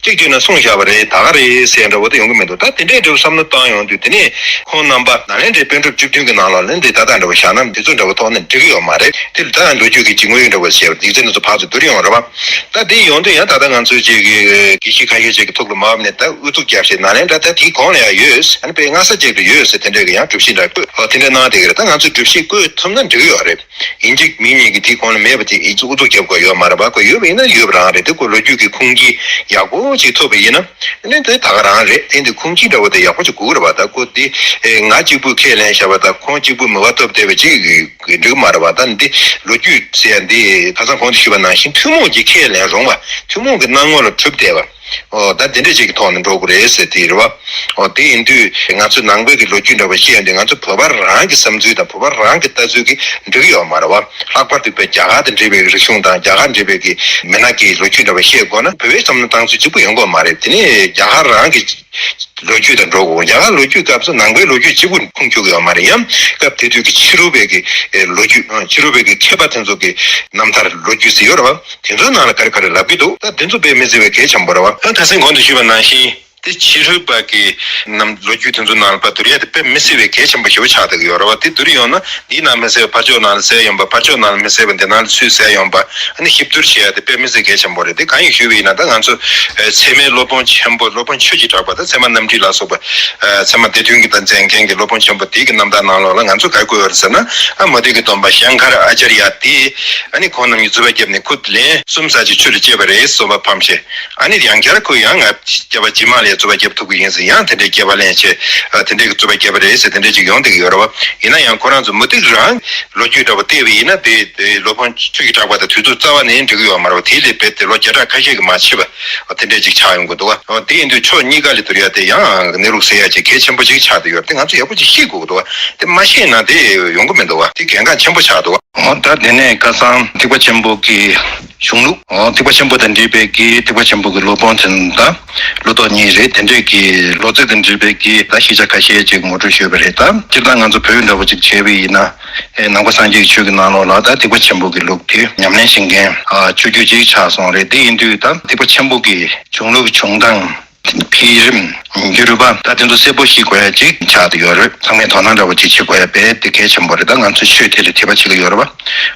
གཅིག་གཅིག་ན་གསུངས་བཞག་པ་རེད། ད་ག་རེད་ཟེར་འདྲ་བོ་དེ་ཡོང་གི་མི་འདུག། ད་དེ་འདྲའི་འདྲ་བོ་བསམ་བློ་བཏང་ཡོང་དུས། དེ་ནས་ཁོང་རྣམ་པ་ནཱ་ལེནྡྲའི་པཎ་གྲུབ་བཅུ་བདུན་གྱི་ནང་ལོགས་ལ་འདི་ད་ལྟ་འདྲ་བོ་བཞག་ན་འདི་ཚོ་འདྲ་བོ་ཐོག་ནས་འགྲིག་གི་ཡོད་མ་རེད། དེ་ད་ལོ་རྒྱུས་ཀྱི་འཇིགས་སྔོན་འདྲ་བོ་ཞེས་པ་འདི་ཚོ་ནས་ཚོ་ཕར་ཚུར་བསྡུར་ཡོང་རེད་བ། ད་དེ་ཡོང་དུས་ཡང་ད་ལྟ་ང་ཚོའི་ཅིག་གི་དགེ་བཤེས་ཁ་ཤས་ཅིག་གི་ཐུགས་ལ་མ་བབས་ནས་ད་ཨུ་ཚུགས་རྒྱབ་བྱས་ནཱ་ལེནྡྲ་ད་དེའི་གོང་ལ་ཡང་ཡོད། ཨ་ནི་དཔེ་སྔ་ས་ཅིག་ཏུ་ཡོད་ཟེར་དེ་འདྲའི་གི་ཡང་སྒྲུབ་བྱེད་འདྲ་བཀོད། ཨོ་དེ་འདྲ་གནང་བསྡད་ཀྱི་རེད། ད་ང་ཚོས་སྒྲུབ་བྱེད་བཀོད་ཐུབ་ན་འགྲིག་གི་ཡོད་རེད། ཡིན་གཅིག་མིན་གཉིས་ཀྱི་དེའི་གོང་ལ་མེད་པ་དེ་ཨི་ཚོ་ཨུ་ཚུགས་རྒྱབ་དགོས་ཡོད་མ་རེད་པ། ཁོ་ཡོད་པ་ཡིན་ན་ཡོད་པ་རང་རེད། དེ་ཁོ་ལོ་རྒྱུས་ཀྱི་ཁུངས་སྐྱེལ་ཡག་པོ་ཅིག་ཐུབ་པ་ཡིན་ན་ཨ་ནི་དེ་ད་ག་རང་རེད། དེ་འདི་ཁུངས་སྐྱེལ་འདྲ་བོ་དེ་ཡག་པོ་ཅིག་དགོས་རེད་པ། ད་ཁོ་དེ་ཨེ་ང་གཅིག་པུས་ཁས་ལེན་བཞག་པ་དང་ཁོང་གཅིག་པུས་མོས་པ་ཐོབ་བསྡད་པ་ཅིག་འགྲིག་མ་རེད་པ། ད་འདི་ལོ་རྒྱུས་ཟེར་ཡ་འདི་ཁ་སང་གོང་དུ་ཞུས་པ་ནང་བཞིན་ཐུན་མོང་གི་ཁས་ལེན་རུང་བ། ཐུན་མོང་གི་སྣང་ངོ་ལ་གྲུབ་བསྡད་པ། ཨོ་ད་དེ་འདྲ་ཅིག་གི་ཐོག་ནས་འགྲོ་དགོས་རེད་ཟེར་དེ་རེད་བ། ཨོ་དེ་ཡིན་དུས་ང་ཚོའི་ནང་པའི་གི་ལོ་རྒྱུས་འདྲ་བ་བཤད་ཡོང་དུས་ང་ཚོ་བོད་པ་རང་གི་བསམ་ཚུལ་དང་བོད་པ་རང་གི་ལྟ་ཚུལ་གྱིས་འགྲིག་གི་ཡོད་མ་རེད་བ། ལྷག་པར་དུ་བོད་རྒྱ་གར་དང་འབྲེལ་བའི་རིག་གཞུང་དང་རྒྱ་གར་འབྲེལ་བའི་གི་མི་སྣ་གི་ལོ་རྒྱུས་འདྲ་བ་བཤད་དགོས་ན་བོད་པའི་བསམ་བློ་བཏང་ཚུལ་གཅིག་པུ་ཡོང་གི་ཡོད་མ་རེད། དེ་ནས་རྒྱ་གར་རང་གི་ལོ་རྒྱུས་དང་འགྲོ་དགོས། རྒྱ་གར་ལོ་རྒྱུས་སྐབས་སུ་ནང་པའི་ལོ་རྒྱུས་གཅིག་པུ་ཁུངས་འཁྱོལ་གི་ཡོད་མ་རེད། ཡང་སྐབས་དེ་དུས་ཀྱི་ཕྱི་རོལ་པའི་གི་ལོ་རྒྱུས། ཕྱི་རོལ་པའི་གི་མཁས་པ་དེ་ཚོ་གི་རྣམ་ཐར་ལོ་རྒྱུས་ཟེར་ཡོད་རེད་བ། དེ་ཚོའི་ནང་ལ་ག་རེ་ག་རེ་ལབ་ཀྱི་འདུག། ད་དེ་ཚོ་དཔེ་མི་སྲིད་པའི་གལ་ཆེན་པོ་རེད་བ། ད་ཁ་སང་གོང་དུ་ཞུས་པ་ནང་བཞིན་དེ་ཕྱི་རོལ་པ་གི་རྣམ་ལོ་རྒྱུས་དེ་ཚོ་ནང་ལ་བསྡུར་ཡ་དེ་དཔེ་མི་སྲིད་པའི་གལ་ཆེན་པོ་ཞེ་པོ་ཆགས་བསྡད་ཀྱི་ཡོད་རེད་བ། དེ་བསྡུར་ཡོང་ན་འདིའི་ནང་མི་སྲིད་པ་ཕར་ཕྱོགས་ནང་ལ་གསལ་ཡོང་པ། ཕར་ཕྱོགས་ནང་ལ་མི་སྲིད་པ་འདི་ནང་ལ་སུས་གསལ་ཡོང་པ། ཨ་ནི་གཤིབ་བསྡུར་བྱེད་ཡ་དེ་དཔེ་མི་སྲིད་གལ་ཆེན་པོ་རེད། དེ་གང་ཡིན་ཞུས་པ་ཡིན་ན། ད་ང་ཚོ་ཚད་མའི་སློབ་དཔོན་ཆེན་པོ། སློབ་དཔོན་ཆོས་ཀྱི་གྲགས་པ་དང་ཚད་མ་རྣམ་འགྲེལ་ལ་སོགས་པ། ཚད་མ་སྡེ་བདུན་གྱི་ད་མཛད་མཁན་གྱི་སློབ་དཔོན་ཆེན་པོ་དེ་གི་རྣམ་ཐར་ནང་ལོགས་ལ་ང་ཚོ་ག་རེ་བཀོད་ཡོད་རེད་ཟེར་ན། ཨ་མུ་སྟེགས་ཀྱི་སྟོན་པ་ཤང་ཀ་ར་ཨ་ཅཱརྱ་དེ། ཨ་ནི་ཁོང་རྣམ་གཉིས་རྩོད་པ་བརྒྱབ་ནས་ཁོ་ལན་གསུམ་ཙམ་ཅིག་ཆུ་ལ་སྐྱེས་པ་རེད། རྩོད་པ་ཕམ་བྱས། ཨ་ནི་ཡང་བསྐྱར་ཁོས་ཡང་ང་སྐྱེས་པ་རྗེས་མ་ལ་ཡང་རྩོད་པ་བརྒྱབ་ཐུབ་ཀྱི་ཡིན་ཟེར། ཡང་དེ་འདྲའི་སྐྱེས་པ་ལེན་བྱས། ཨ་དེ་འདྲའི་གི་རྩོད་པ་བརྒྱབ་པ་རེད་ཟེར་དེ་འདྲ་ཅིག་ཡོང་བསྡད་ཀྱི་ཡོད་རེད་བ། ཡིན་ན་ཡང་ཁོ་རང་ཚོ་མུ་སྟེགས་རང་ལོ་རྒྱུས་འདྲ་བོ་བལྟས་པ་ཡིན་ན། དེ་དེ་སློབ་དཔོན་ཆོས་ཀྱི་གྲགས་པ་དང་དུས་ཚོད་རྩ་བ་ནས་འགྲིག་གི་ཡོད་མ་རེད་བ། དེ་ལས་རྦད་དེ་ལོ་བརྒྱ་ཕྲག་ཁ་ཤས་ཀྱི་མ་ཕྱིན་པ་དེ་འདྲ་ཅིག་ཆགས་ཡོང་གི་འདུག་བ། དེ་ཡིན་དུས་ཕྱོགས་གཉིས་ཀ་ལ་བསྡུར་ཡ་དེ་ཡང་གནས་ལུགས་ཟེར་ཡ་ཅིག་གལ་ཆེན་པོ་ཅིག་ཆགས་བསྡད་ཡོད་རེད། དེ་ང་ཚོ་ཡག་པོ་ཅིག་ཤེས་དགོས་ཀྱི་འདུག་བ། དེ་མ་ཤེས་ན་དེ་ཡོང་གི་མི་འདུག་བ། དེ་གལ་འགངས་ཆེན་པོ་ཆགས་འདུག་བ། འོ་ད་དེ་ནས་ཁ་སང་ཐེག་པ་ཆེན་པོ་གི་གཞུང་ལུགས། འོ་ཐེག་པ་ཆེན་པོ་དང་འབྲེལ་བའི་གི་ཐེག་པ་ཆེན་པོ་གི་སློབ་དཔོན་དེ་ད་བློ་ལྡོག་གཉིས་རེད། དེ་འདྲས་ཀྱི་ལོ་ཚིགས་དང་འབྲེལ་བའི་གི་ད་ཤེས་བྱ་ཁ་ཤས་ཅིག་ངོ་སྤྲོད་ཞུས་པ་རེད། ད་སྤྱིར་བཏང་ང་ཚོ་བོད་འདྲ་བོ་ཅིག་བྱས་པ་ཡིན་ན། ཨེ་ནང་པ་སངས་རྒྱས་ཀྱི་ཆོས་ཀྱི་ནང་ལོགས་ལ་ད་ཐེག་པ་ཆེན་པོ་གི་ལུགས་དེ་ཉམས་ལེན་བྱེད་མཁན་ཨ་ཆོས་བརྒྱུད་ཅིག་ཆགས་སོང་རེད། དེ་ཡིན་དུས་ད་ཐེག་པ་ཆེན་པོ་གི་གཞུང་ལུགས་བྱུང་སྟངས། འཕེལ་རིམ། འགྱུར་བ། ད་དེ་ཚོ་གསལ་པོ་ཤེས་དགོས་ཡ་ཅིག་ཆགས་བསྡད་ཡོད་རེད། ཚང་མས་དོ་སྣང་འདྲ་བོ་ཅིག་བྱེད་དགོས་ཡ་རྦད་དེ་གལ་ཆེན་པོ་རེད། ད་ང་ཚོ་ཆོས་དེ་ལ་དད་པ་བྱེད་ཀྱི་ཡོད་རེད་བ།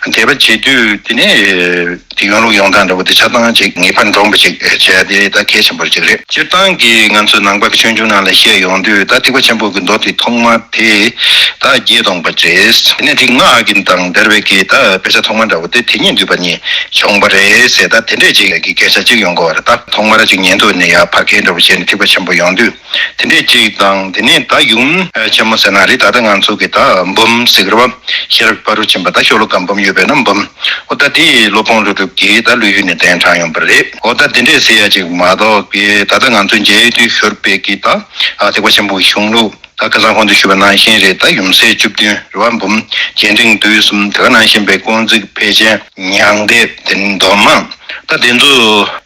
དད་པ་བྱེད་དུས་དེ་ནས་དེ་ཡོང་ལུགས་ཡོང་སྟངས་འདྲ་བོ་དེ་ཆ་ཚང་ཅིག་ངེས་པར་འདྲོངས་པ་ཅིག་བྱེད་ཡ་དེ་ད་གལ་ཆེན་པོ་ཅིག་རེད། སྤྱིར་བཏང་གི་ང་ཚོ་ནང་པ་གི་ཆོས་འབྱུང་ནང་ལ་བཤད་ཡོང་དུས་ད་ཐེག་པ་ཆེན་པོ་གི་མདོ་དེ་ཐོག་མ་དེ་ད་བརྒྱད་སྟོང་པ་རེད། དེ་ནས་དེ་སྔགས་ཀྱི་དང་འབྲེལ་བའི་གི་ད་དཔེ་ཆ་ཐོག་མ་འདྲ་བོ་དེ་དེ་ཉིད་འདུས་པ་ཉིད་བྱུང་བ་རེད་ཟེར། ད་དེ་འདྲས་ཅིག་གི་སྐད་ཆ་ཅིག་ཡོང་གི་ཡོད་རེད། ད་ཐོག་མར་ཅིག་ཉན་ཐོས་ནས་ཡར་ཕར་སྐད་འདྲ་བོ་བྱས་ནས་ཐེག་པ་ཆེན་པོ་ཡོང་དུས་དེ་འདྲས་ཅིག་དང་། དེ་ནས་ད་ཡུམ་ཆེན་མོ་ཟེར་ན་རེད། ད་ལྟ་ང་ཚོ་གི་ད་འབུམ་ཟེར་གི་རེད་བ། ཤེས་རབ་ཕ་རོལ་ཕྱིན་པ་ད་ཤོ་ལོ་ཀ་འབུམ་ཡོད་པས་ན་འབུམ། ཨོ་ད་དེ་སློབ་དཔོན་ཀླུ་སྒྲུབ་ཀྱིས་ད་ཀླུ་ཡུལ་ནས་གདན་དྲངས་ཡོང་པ་རེད། ཨོ་ད་དེ་འདྲས་ཟེར་ཡ་ཅིག་མ་གཏོགས་པའི་ད་ལྟ་ང་ཚོ་མཇལ་དུས་ཤོར་བའི་གི་ད་ཨ་ཐེག་པ་ཆེན་པོའི་གཞུང་ལུགས། ད་ཁ་སང་གོང་དུ་ཞུས་པ་ནང་བཞིན་རེད། ད་ཡུམ་སྲས་བཅུ་བདུན་རེད་བ། འབུམ། རྒྱས་འབྲིང་བསྡུས་གསུམ། དེ་ག་ནང་བཞིན་པའི་ཀུན་གཟིགས་ཕལ་ཆེན། མྱང་འདས། དེ་ནས་མདོ་མང་། ད་དེ་ཚོ་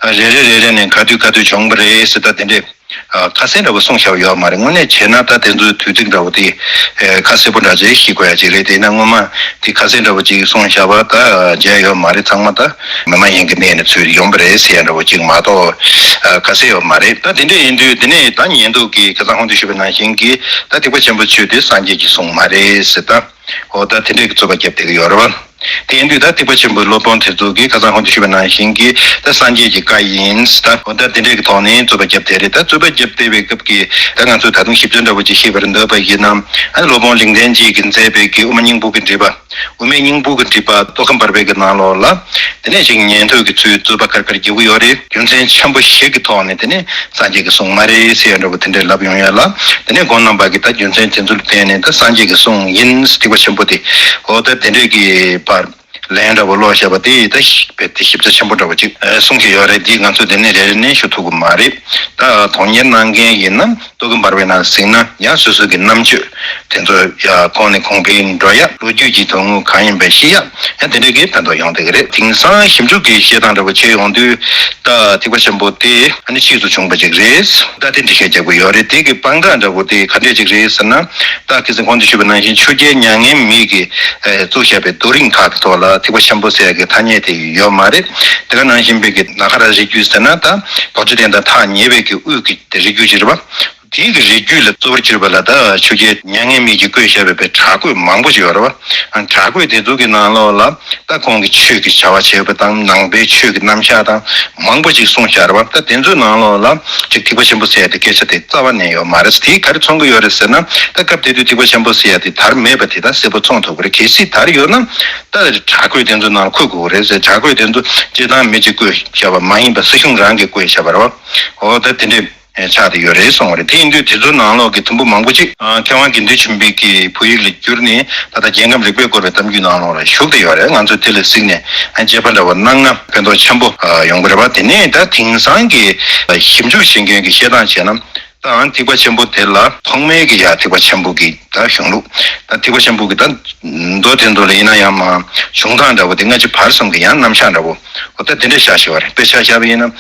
རེ་རེ་རེ་རེ་ནས་ག་དུས་ག་དུས་བྱུང་བ་རེད་ཟེར། ད་དེ་འདྲས་ ཨ། ཁ་གསལ་འདྲ་བོ་གསུངས་བཞག་ཡོད་མ་རེད། དངོས་གནས་བྱས་ན་ད་དེ་ཚོའི་དུས་ཚིགས་འདྲ་བོ་དེ་ཨེ་ཁ་གསལ་པོ་འདྲ་ཅིག་ཤེས་དགོས་ཡ་ཅིག་རེད། དེས་ན་སྔོན་མ་དེ་ཁ་གསལ་འདྲ་བོ་ཅིག་གསུངས་བཞག་པ་ད་མཇལ་ཡོད་མ་རེད། ཚང་མ་ད་མི་མ་ཡིན་གྱི་གནས་ནས་ཚུར་ཡོང་པ་རེད་ཟེར་ཡ་འདྲ་བོ་ཅིག་མ་གཏོགས་ཨ་ཁ་གསལ་ཡོད་མ་རེད། ད་དེ་འདྲ་ཡིན་དུས་དེ་ནས་ད་ཉན་ཐོས་ཀྱིས་ཁ་སང་གོང་དུ་ཞུས་པ་ནང་བཞིན་གྱི་ད་ཐེག་པ་ཆེན་པོའི་ཆོས་དེ་སངས་རྒྱས་ཀྱི་གསུང་མ་རེད་ཟེར། ད་འོ་ད་དེ་འདྲས་ཀྱི་རྩོད་པ་བརྒྱབ་བསྡད་ཀྱི་ཡོད་རེད་བ། དེ་ཡིན་དུས་ད་ཐེག་པ་ཆེན་པོའི་སློབ་དཔོན་དེ་ཚོ་གིས་ཁ་སང་གོང་དུ་ཞུས་པ་ནང་བཞིན་གྱི་ད་སངས་རྒྱས་ཀྱི་བཀའ་ཡིན་ཟེར། ད་འོ་ད་དེ་འདྲས་ཀྱི་ཐོག་ནས་རྩོད་པ་བརྒྱབ་བསྡད་རེད། ད་རྩོད་པ་བརྒྱབ་བསྡད་པའི་སྐབས་ཀྱི་ད་ང་ཚོས་ད་དུང་ཞིབ་ཆ་འདྲ་བོ་ཅིག་ཤེས་པར་འདོད་པ་ཡིན་ན། ཨ་ནི་སློབ་དཔོན་ལེགས་ལྡན་འབྱེད་ཀྱིས་མཛད་པའི་གི་དབུ་མ་སྙིང་པོ་གི་འགྲེལ་པ། དབུ་མའི་སྙིང་པོ་གི་འགྲེལ་པ་མདོ་ཁམས་བར་པའི་གི་ནང་ལོགས་ལ། དེ་ནས་ཅིག་ཉན་ཐོས་ཀྱི་ཚུལ་རྩོད་པ་ཁར་ཁར་རྒྱག་གི་ཡོད་རེད། རྒྱུ་མཚན་ཆེན་པོ་བཞི་གི་ཐོག་ནས་དེ་ནས་སངས་རྒྱས་ཀྱི་གསུང་མ་རེད་ཟེར་ཡ་འདྲ་བོ་དེ་འདྲས་ལབ་ཡོང་ཡ་ལ། དེ་ནས་ཁོང་རྣམ་པ་གིས་ད་རྒྱུ་མཚན་དེ་ཚོ་ལ་བརྟེན་ནས་ད་སངས་རྒྱས་ཀྱི་གསུང་ཡིན་ཐེག་པ་ཆེན་པོ་དེ། འོ་ད་དེ་འདྲས་ཀྱི་བར་ལན་འདྲ་བོ་ཀློག་བཞག་པ་དེ་ད་རྦད་དེ་ཞིབ་ཆ་ཆེན་པོ་འདྲ་བོ་ཅིག་གསུང་གི་ཡོད་རེད། འདི་ང་ཚོ་དེ་ནས་རེ་རེ་ནས་ཞུ་ཐུབ་ཀྱི་མ་རེད། ད་དོན་གཉེར་གནང་མཁན་ཡིན་ན། མདོ་ཁམས་བར་པའི་ནང་གཟིགས་ན་ཡང་སོ་སོ་གི་རྣམ་དཔྱོད་དེ་ཚོ་ཡ་གོང་ནས་གོང་འཕེལ་འགྲོ་ཡ། ལོ་རྒྱུས་ཀྱི་དོན་དངོས་གང་ཡིན་པ་ཤེས་ཡ། ཡང་དེ་འདྲ་གི་ཕན་ཐོགས་ཡོང་བསྡད་ཀྱི་རེད། དེང་སང་ཞིབ་འཇུག་གི་བཤད་སྟངས་འདྲ་པོ་བྱས་ཡོང་དུས་ད་ཐེག་པ་ཆེན་པོ་དེ་ཨ་ནི་ཕྱིས་སུ་བྱུང་བ་ཅིག་རེད། ད་དེ་འགྲེལ་བཤད་རྒྱག་གི་ཡོད་རེད། དེ་གི་དཔང་རྟགས་འདྲ་པོ་དེ་ག་འདྲས་ཅིག་རེད་ཟེར་ན། ད་ཁ་སང་གོང་དུ་ཞུས་པ་ནང་བཞིན་ཆོས་རྒྱལ་མྱ་ངན་མེད་ཀྱིས་ཨེ་བཙུགས་བཞག་པའི་རྡོ་རིང་ཁག་གི་ཐོག་ལ་ཐེག་པ་ཆེན་པོ་ཟེར་ཡ་གི་ཐ་སྙད་དེ་ཡོད་མ་རེད། དེ་ག་ནང་བཞིན་པའི་གི་ནཱ་ག་ར་རིགས་རྒྱུད་ཟེར་ན་ད་རྡོ་རྗེ་གདན་དང་ཐག་ཉེ་བའི་གི་དབུས་ཀྱི་དེ་རིགས་རྒྱུད་ཅིག་རེད་པ། དེའི་གི་རིགས་རྒྱུད་ལ་གཙོ་བོར་གྱུར་པ་ལ་ད་ཆོས་རྒྱལ་མྱ་ངན་མེད་ཀྱིས་བཀོད་བཞག་པའི་བྲག་བརྐོས་མང་པོ་ཞིག་ཡོད་རེད་བ། ཨ། བྲག་བརྐོས་དེ་ཚོ་གི་ནང་ལོགས་ལ་ད་ཁོང་གི་ཆོས་ཀྱི་བྱ་བ་བྱས་པ་དང་ནང་པའི་ཆོས་ཀྱི་རྣམ་གཞག་དང་མང་པོ་ཞིག་གསུངས་བཞག་རེད་བ། ད་དེ་ཚོའི་ནང་ལོགས་ལ་ཅིག་ཐེག་པ་ཆེན་པོ་ཟེར་ཡ་དེ་སྐད་ཆ་དེ་རྩ་བ་ནས་ཡོད་མ་རེད། དེ་ག་རེ་མཚོན་གྱི་ཡོད་རེད་ཟེར་ན། ད་སྐབས་དེ་དུས་ཐེག་པ་ཆེན་པོ་ཟེར་ཡ་དེ་དར་མེད་པ་དེ་ད་གསལ་པོ་མཚོན་ཐུབ་ཀྱི་རེད། གལ་སྲིད་དར་ཡོད་ན་ད་བྲག་བརྐོས་དེ་ཚོའི་ནང་ལ་འཁོད་དགོས་ཀྱི་རེད་ཟེར། བྲག་བརྐོས་དེ་ཚོ་སྤྱིར་བཏང་མི་གཅིག་བརྐོས་བཞག་པ་མ་ཡིན་པ་སྲིད་གཞུང་རང་གིས་བརྐོས་བཞག་པ་རེད་བ། འོ་ད་དེ་འདྲས། ཆགས་བསྡད་ཡོད་རེད་གསུངས་པ་རེད། དེ་ཡིན་དུས་དེ་ཚོའི་ནང་ལོགས་ཀྱི་དུམ་བུ་མང་པོ་ཅིག་ཨ། མཁས་དབང་དགེ་འདུན་ཆོས་འཕེལ་གྱིས་བོད་ཡིག་ལ་བསྒྱུར་ནས་ད་ལྟ་རྒྱལ་ཁམས་རིག་པའི་བསྐོར་བའི་གཏམ་རྒྱུད་ནང་ལོགས་ལ་བཞུགས་བསྡད་ཡོད་རེད། ང་ཚོས་དེ་ལ་གཟིགས་ནས་ཨ། དཔྱད་པ་འདྲ་བོ་གནང་ན་ཕན་ཐོགས་ཆེན་པོ་ཨ། ཡོང་གི་རེད་བ། དེ་ནས་ད་དེང་སང་གི་ཞིབ་འཇུག་བྱེད་མཁན་གྱི་བཤད་སྟངས་བྱས་ན། ད་ཐེག་པ་ཆེན་པོ་དེ་ལ་ཐོག་མའི་གི་ཡ་ཐེག་པ་ཆེན་པོ་གི་ད་གཞུང་ལུགས། ད་ཐེག་པ་ཆེན་པོ་གི་ད་མདོ་དེ་ཚོ་ལ་ཡིན་ན་ཡང་མ་བྱུང་སྟངས་འདྲ་བོ་དེ་སྔ་ཕྱི་བར་གསུམ་གི་ཡང་རྣམ་གཞག་འདྲ་བོ། འོ་ད་དེ་འདྲ་བཞག་བཞག་པ་རེད། དཔེར་ཆ་བཞག་པ་ཡིན་ན། ཨ།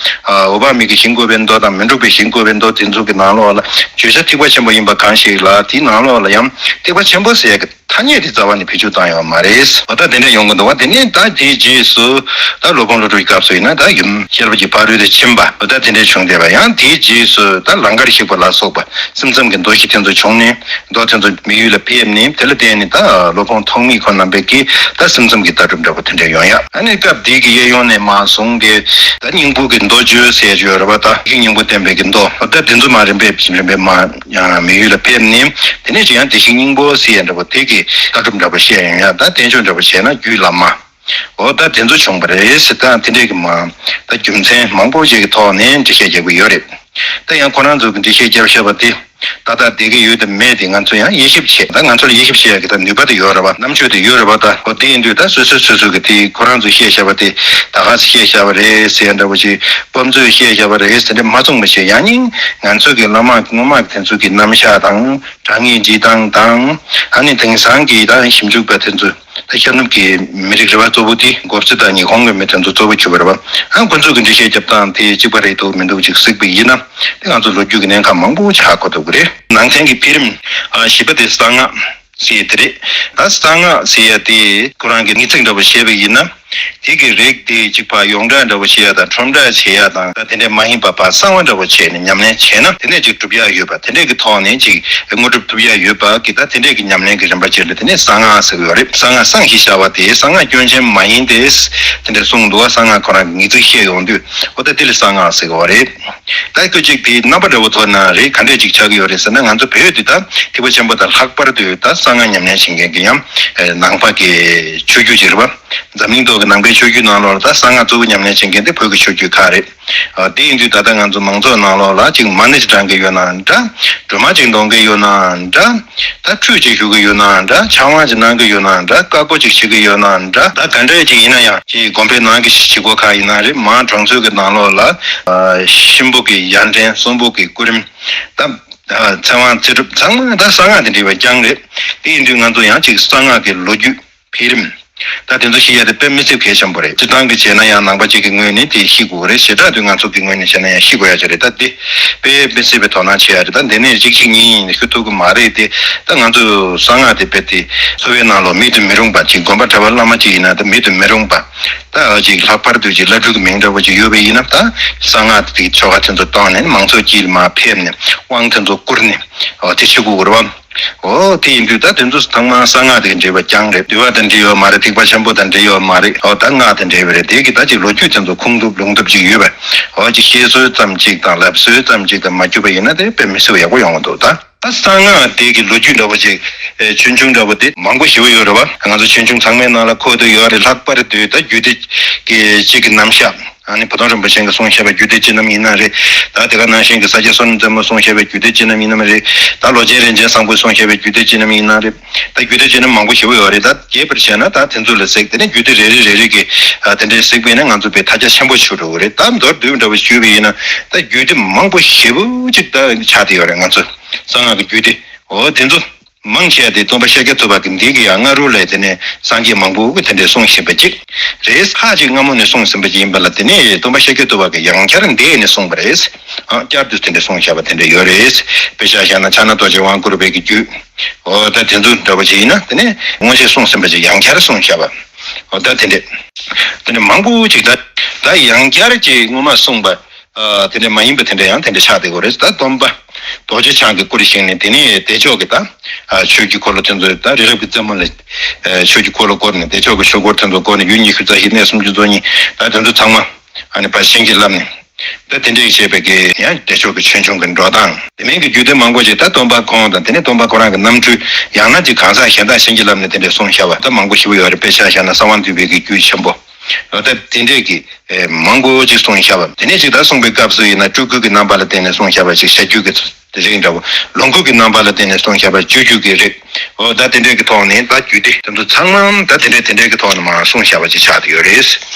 འོད་དཔག་མེད་ཀྱིས་ཞིང་བཀོད་པའི་མདོ་དང་མི་འཁྲུགས་པས་ཞིང་བཀོད་པའི་མདོ་དེ་ཚོ་གི་ནང་ལོགས་ལ་བརྗོད་བྱ་ཐེག་པ་ཆེན་པོ་ཡིན་པ་གང་ཞིག་ལ་དེའི་ནང་ལོགས་ལ་ཡང་ཐེག་པ་ཆེན་པོ་ཟེར་ཡ་གི་ཐ་སྙད་དེ་རྩ་བ་ནས་བེད་སྤྱོད་བཏང་ཡོད་མ་རེད། འོ་ད་དེ་འདྲ་ཡོང་གི་འདུག་བ། དེ་ནས་ད་དེའི་རྗེས་སུ་ད་སློབ་དཔོན་བློ་གྲོས་ཀྱི་སྐབས་སུ་ཡིན་ན་ད་ཡུམ་ཤེས་རབ་ཀྱི་ཕ་རོལ་ཏུ་ཕྱིན་པ། འོ་ད་དེ་འདྲ་བྱུང་བསྡད་པ། ཡང་དེའི་རྗེས་སུ་ད་ལང་ཀར་གཤེགས་པ་ལ་སོགས་པ་སེམས་ཙམ་གྱི་མདོ་བཞི་དེ་ཚོ་བྱུང་ནས་མདོ་དེ་ཚོ་མི་ཡུལ་ལ་ཕེབས་ནས་དེ་ལ་བརྟེན་ནས་ད་སློབ་དཔོན་ཐོགས་མེད་ཁོང་རྣམ་པས་ཀྱིས་ད་སེམས་ཙམ་གྱི་ལྟ་གྲུབ་འདྲ་པོ་དེ་འདྲ་ཡོང་ཡ། ཨ་ནི་སྐབས་དེའི་གི་གཡས་གཡོན་ནས་མར་བཟུང་སྟེ་ད་སྙིང་པོ་གི་མདོ་བརྗོད་ཟེར་ཡ་ཡོད་རེད་བ། ད་ཡིད་ཀྱི་སྙིང་པོ་བསྟན་པའི་གི་མདོ། འོ་ད་དེ་ཚོ་མར་རིམ་པས་རིམ་པས་མར་ཡང་མི་ཡུལ་ལ་ཕེབས་ནས་དེ་ནས་ཅིག་ཡང་བདེ་གཤེགས་སྙིང་པོ་ཟེར་ཡ་འདྲ་པོ་དེ་གི་ལྟ་གྲུབ་འདྲ་པོ་བཤད་ཡོང་ཡ། ད་བསྟན་བཅོས་འདྲ་པོ་བྱས་ན་རྒྱུད་བླ་མ། འོ་ད་དེ་ཚོ་བྱུང་བ་རེད་ཟེར། ད་དེ་འདྲས་ཀྱི་མ་ད་རྒྱུ་མཚན་མང་པོ་ཞིག་གི་ཐོག་ནས་འགྲེལ་བཤད་རྒྱག་གི་ཡོད་རེད། ད་ཡང་ཁོ་རང་ཚོ་གི་འགྲེལ་བཤད་རྒྱབ་བཞག་པ་དེ་ཏག་ཏག་བསྡད་ཀྱི་ཡོད་དམ་མེད་དེ་ང་ཚོ་ཡང་དབྱེ་ཞིབ་བྱེད། ད་ང་ཚོ་ལ་དབྱེ་ཞིབ་བྱེད་ཡ་གི་ད་ནུས་པ་དེ་ཡོད་རེད་བ། རྣམ་དཔྱོད་དེ་ཡོད་རེད་བ། ད་འོ་དེ་ཡིན་དུས་ད་སོ་སོ་སོ་སོ་གི་དེ་ཁོ་རང་ཚོས་བཤད་བཞག་པ་དེ་ད་ག་སེ་བཤད་བཞག་པ་རེད་ཟེར་ཡ་འདྲ་པོ་ཞིག་དཔེ་མཛོད་བཤད་བཞག་པ་རེད་ཟེར་འདྲ་མ་གསུངས་པ་ཞིག་ཡང་སྙིང་ང་ཚོ་གི་བླ་མ་སྔོན་མ་གི་དེ་ཚོ་གི་རྣམ་གཞག་དང་། དྲང་ངེས་འབྲི་སྟངས་དང་། ཨ་ནི་དེང་སང་གི་ད་ཞིབ་འཇུག་པ་དེ་ཚོ་ད་ཤར་ནུབ་ཀྱི་མི་རིགས་རེད་བ། གཙོ་བོ་དེ་འགོ་གཙོ་དང་ཉི་ཧོང་གི་མི་དེ་ཚོ་གཙོ་བོ་གྱུར་པ་རེད་བ། ཨ་ཁོ་ཚོ་གི་འགྲེལ་བཤད་རྒྱབ་སྟངས་དེ་གཅིག་པ་རེད་འདུག་མི་འདུག་ཅིག་གཟིགས་པ་ཡིན་ན་དེ་ང་ཚོ་ལོ་རྒྱུས་ཀྱི་གནད་འགག་མང་པོ་ཆགས་དགོས་འདུག་གི་རེད། ནང་ཚན་གྱི་འཕེལ་རིམ་ཨ་བཞི་པ་དེ་གསང་སྔགས་ཟེར་དེ་རེད། ད་གསང་སྔགས་ཟེར་ཡ་དེ་ཁོ་རང་གི་ངེས་ཚིག་འདྲ་པོ་བཤད་པ་ཡིན་ན། དེ་གི་རིགས་དེ་གཅིག་ཕར་ཡོངས་གྲགས་འདྲ་བོ་བྱེད་ཡ་དང་ཁྲོམ་བསྒྲགས་བྱེད་ཡ་དང་ད་དེ་འདྲ་མ་ཡིན་པ་ཕར་གསང་བ་འདྲ་བོ་བྱས་ནས་ཉམས་ལེན་བྱས་ན་དེ་ནས་ཅིག་སྒྲུབ་ཡ་ཡོད་པ། དེ་འདྲས་ཀྱི་ཐོག་ནས་ཅིག་དངོས་གྲུབ་ཐོབ་ཡ་ཡོད་པ་གི་ད་དེ་འདྲས་ཀྱི་ཉམས་ལེན་གྱི་རིམ་པ་ཅིག་ལ་དེ་ནས་གསང་སྔགས་ཟེར་གྱི་ཡོད་རེད། གསང་སྔགས་གསང་ཞེས་བྱ་བ་དེ་གསང་སྔགས་སྐྱོན་ཅན་མ་ཡིན་ཏེ། དེ་འདྲས་གསུངས་འདུག་བ། གསང་སྔགས་ཁོ་རང་གི་ངེས་ཚིག་བཤད་ཡོང་དུས་འོ་ད་དེ་ལ་གསང་སྔགས་ཟེར་གྱི་ཡོད་རེད། ད་སྐད་ཅིག་དེའི་རྣམ་པ་འདྲ་བོ་ཐོག་ན་རེད། ག་འདྲས་ཅིག་ཆགས་ཀྱི་ཡོད་རེད་ཟེར་ན་ང་ཚོ་བོད་དུ་ད་ཐེག་པ་ཆེན་པོ་དང་ལྷག་པར་དུ་ད་གསང་སྔགས་ཉམས་ལེན་བྱེད་མཁན་གྱི་ཡང་ནང་པ་གི་ཆོས་བརྒྱུད་ཅིག་རེད་བ། འཛམ་གླིང་ཐོག་གི་ནང་པའི་ཆོས་བརྒྱུད་ནང་ལོགས་ལ་ད་གསང་སྔགས་གཙོ་བོ་ཉམས་ལེན་བྱེད་མཁན་དེ་བོད་ཀྱི་ཆོས་བརྒྱུད་ཁག་རེད། ཨ། དེ་ཡིན་དུས་ད་ལྟ་ང་ཚོ་མང་ཚོགས་ནང་ལོགས་ལ་ཅིག་མ་ཎི་ཅིག་བགྲང་གི་ཡོད་ན་འདྲ། སྒྲོལ་མ་ཅིག་འདོན་གི་ཡོད་ན་འདྲ། ད་ཁྲུས་ཅིག་ཞུ་གི་ཡོད་ན་འདྲ། ཕྱག་དབང་ཅིག་གནང་གི་ཡོད་ན་འདྲ། བཀའ་བསྒོ་ཅིག་བྱེད་ཀྱི་ཡོད་ན་འདྲ། ད་ག་འདྲ་ཅིག་ཡིན་ན་ཡང་ཅིག་དགོན་པའི་ནང་གི་བྱེད་སྒོ་ཁག་ཡིན་ན་རེད། མང་གྲོང་ཚོའི་གི་ནང་ལོགས་ལ་ཨ་གཤིན་པོ་གི་ཡར་འདྲེན། གསོན་པོ་གི་སྐུ་རིམ། ད་ཨ་ཚེ་དབང་ཚེ་སྒྲུབ་ཚང་མ་ད་གསང་སྔགས་དང་འབྲེལ་བའི་རྐྱང་རེད། དེ་ཡིན་དུས་ང་ཚོ་ཡང་ཅིག་གསང་སྔགས་ཀྱི་ལོ་རྒྱུས། འཕེལ་རིམ། ད་དེ་ཚོ་ཤེས་ཡ་དེ་དཔེ་མི་སྲིད་གལ་ཆེན་པོ་རེད། སྤྱིར་བཏང་གི་བྱས་ན་ཡང་ནང་པ་གཅིག་གི་ངོས་ནས་དེ་ཤེས་དགོས་རེད། བྱེ་བྲག་ཏུ་ང་ཚོ་གི་ངོས་ནས་བྱས་ན་ཡང་ཤེས་དགོས་ཡ་ཅིག་རེད། ད་དེ་དཔེ་མི་སྲིད་པའི་དོ་སྣང་བྱེད་ཡ་རེད། ད་འདི་ནས་གཅིག་གཅིག་གཉིས་གཉིས་ནས་ཤོད་ཐུབ་ཀྱི་མ་རེད་དེ། ད་ང་ཚོ་གསང་སྔགས་དེ་དཔེ་དེ་འཚོ་བའི་ནང་ལོགས་མེད་དུ་མི་རུང་བ་ཅིག་དགོན་པ་གྲྭ་པ་བླ་མ་ཅིག་ཡིན་ན་ད་མེད་དུ་མི་རུང་བ། ད་ཅིག་ལྷག་པར་དུ་ཅིག་བླ་སྤྲུལ་གྱི་མིང་འདྲ་བོ་ཅིག་ཡོད་པ་ཡིན་ན་ད་གསང་སྔགས་དེ་ཆོ་ག་དེ་ཚོ་བཏང་ནས་མང་ཚོགས་དཀྱིལ་མར་ཕེབས་ནས་དབང་དེ་ཚོ་བསྐུར་ནས་འོ་དེ་བྱེད་དགོས་ཀྱི་རེད་བ། འོ་དེ་ཡིན་དུས་ད་དེ་ཚོ་ཚང་མ་གསང་སྔགས་དེ་གི་འབྲེལ་བ་རྐྱང་རེད། འདུལ་བ་དང་འབྲེལ་ཡོད་མ་རེད། ཐེག་པ་ཆེན་པོ་དང་འབྲེལ་ཡོད་མ་རེད། འོ་ད་སྔགས་དང་འབྲེལ་བ་རེད། དེ་གི་ད་ཅིག་ལོ་རྒྱུས་དེ་ཚོ་ཁུངས་ཐུབ་ལུང་ཐུབ་ཅིག་ཡོད་པ། འོ་ཅིག་བཤད་སྲོལ་ཙམ་ཅིག་དང་ལབ་སྲོལ་ཙམ་ཅིག་དང་མ་གྱུར་པ་ཡིན་ན་དེ་དཔེ་མི་སྲིད་པ་ཡག་པོ་ཡོང་གི་འདུག་ད་ད་གསང་སྔགས་དེ་གི་ལོ་རྒྱུས་འདྲ་བོ་ཅིག་ཨེ་ཆོས་འབྱུང་འདྲ་བོ་དེ་མང་པོ་ཞེ་པོ་ཡོད་རེད་བ། ང་ཚོ་ཆོས་འབྱུང་ཚང་མའི་ནང་ལ་འཁོད་དུ་ཡོད་རེད། ལྷག་པར་དུ་ད་རྒྱུད་སྡེ་གི་གཅིག་གི་རྣམ་གཞག་ཨ་ནི་བུ་སྟོན་རིན་པོ་ཆེ་གིས་གསུངས་བཞག་པའི་རྒྱུད་སྡེ་སྤྱི་རྣམ་ཡིན་ན་རེད། ད་དེ་ག་ནང་བཞིན་གྱི་ས་སྐྱ་བསོད་ནམས་རྩེ་མོས་གསུངས་བཞག་པའི་རྒྱུད་སྡེ་སྤྱི་རྣམ་ཡིན་ནམ་རེད། ད་ལོ་ཆེན་རིན་ཆེན་བཟང་པོས་གསུངས་བཞག་པའི་རྒྱུད་སྡེ་སྤྱི་རྣམ་ཡིན་ན་རེད། ད་རྒྱུད་སྡེ་སྤྱི་རྣམ་མང་པོ་ཞེ་པོ་ཡོད་རེད། ད་རྒྱས་པར་བཤད་ན་ད་དེ་ཚོ་ལ་གཟིགས། དེ་ནས་རྒྱུད་སྡེ་རེ་རེ་རེ་རེ་གི་ཨ་དེ་འདྲའི་གཟིགས་པ་ཡིན་ན་ང་ཚོ་དཔེ་མཐའ་རྒྱ་ཆེན་པོ་ཆགས་འགྲོ་གི་རེད། ད་མདོར་བསྡུས་འདྲ་བོ་ཞུས་པ་ཡིན་ན་ད་རྒྱུད་སྡེ་མང་པོ་ཞེ་པོ་ཅིག་ད་ཆགས་བསྡད་ཡོད་རེད། ང་ཚོ་གསང་སྔགས་ཀྱི་རྒྱུད་སྡེ་འོ་དེ་ཚོ། མང་ཆེ་བ་དེ་སྟོན་པ་ཤཱཀྱ་ཐུབ་པ་གི་འདི་གི་ཡང་སྔ་རོལ་ལས་དེ་ནས་སངས་རྒྱས་མང་པོ་གི་དེ་འདྲས་གསུངས་བཞིན་པ་ཅིག་རེད། ཁ་ཅིག་སྔ་མོ་ནས་གསུངས་ཟིན་པ་ཅིག་ཡིན་པ་ལ། དེ་ནས་སྟོན་པ་ཤཱཀྱ་ཐུབ་པ་གི་ཡང་བསྐྱར་འདས་ནས་གསུངས་པ་རེད། ཨ་བསྐྱར་དུ་དེ་འདྲས་གསུངས་བཞག་པ་དེ་འདྲས་ཡོད་རེད། དཔེ་ཆ་བཞག་ན་ཕྱག་ན་རྡོ་རྗེ་དབང་བསྐུར་བའི་གི་རྒྱུད། འོ་ད་དེ་ཚོ་འདྲ་བ་ཅིག་ཡིན་ན་དེ་ནས་སྔོན་ཆད་གསུངས་ཟིན་པ་ཅིག་ཡང་བསྐྱར་གསུངས་བཞག་པ། འོ་ད་དེ་འདྲས། དེ་འདྲས་མང་པོ་ཅིག་ད་ད་ཡང་བསྐྱར་ཅིག་སྔོན་མ་གསུངས་པ། ཨ་དེ་འདྲ་མ་ཡིན་པ་དེ་འདྲ་ཡང་དེ་འདྲ་ཆགས་བསྡད་ཡོད་རེད། ད་སྟོན་པ་རྡོ་རྗེ་འཆང་གི་སྐུར་བཞེངས་ནས་དེ་ནས་བདེ་མཆོག་གི་ད་ཨ་ཆོས་ཀྱི་འཁོར་ལོ་དེ་ཚོ་ད་རི་རབ་ཀྱི་རྩེ་མོ་ལ་ཨ་ཆོས་ཀྱི་འཁོར་ལོ་བསྐོར་ནས་བདེ་མཆོག་གི་ཆོས་འཁོར་དེ་ཚོ་བསྐོར་ནས་ཡུལ་ཉི་ཤུ་རྩ་བཞི་གནས་སུམ་ཅུ་སོ་གཉིས་ད་དེ་ཚོ་ཚང་མ་ཨ་ནི་ཕར་བྱིན་གྱིས་བརླབས་ནས་ད་དེ་འདྲས་བྱས་པའི་གི་ཡང་བདེ་མཆོག་གི་ཆོས་འབྱུང་གི་འགྲོ་སྟངས། དེ་མིན་གྱི་རྒྱུད་སྡེ་མང་པོ་ཞིག་ད་སྟོན་པ་ཁོང་དང་དེ་ནས་སྟོན་པ་ཁོ་རང་གི་རྣམ་འཕྲུལ་ཡང་ན་ཅིག་གང་ཟག་གཞན་དག་བྱིན་གྱིས་བརླབས་ནས་དེ་འདྲས་གསུངས་བཞག་པ་ད་མང་པོ་ཞེ་པོ་ཡོད་རེད། དཔེ་ཆ་བཞག་ན་གསང་བ་འདུས་པའི་གི་རྒྱུད་ཆེན་པོ། འོ་ད་དེ་འདྲས་ཀྱི་ཨེ་མང་པོ་ཅིག་གསུངས་བཞག་པ། དེ་ནས་ཅིག་ད་གསུངས་པའི་སྐབས་སུ་ཡིན་ན་སྤྲུལ་སྐུ་གི་རྣམ་པ་ལ་བརྟེན་ནས་གསུངས་བཞག་པ་ཅིག་བྱ་རྒྱུད་ཀྱི་རིགས་འདྲ་བོ། ལོངས་སྐུ་གི་རྣམ་པ་ལ་བརྟེན་ནས་གསུངས་བཞག་པ་སྤྱོད་རྒྱུད་ཀྱི་རིགས། འོ་ད་དེ་འདྲས་ཀྱི་ཐོག་ནས་ད་རྒྱུད་སྡེ་དེ་ཚོ་ཚང་མ་ད་དེ་འདྲས་དེ་འདྲས་ཀྱི་ཐོག་ནས་མར་གསུངས་བཞག་པ་ཅིག་ཆགས་བསྡད་ཡོད་རེད།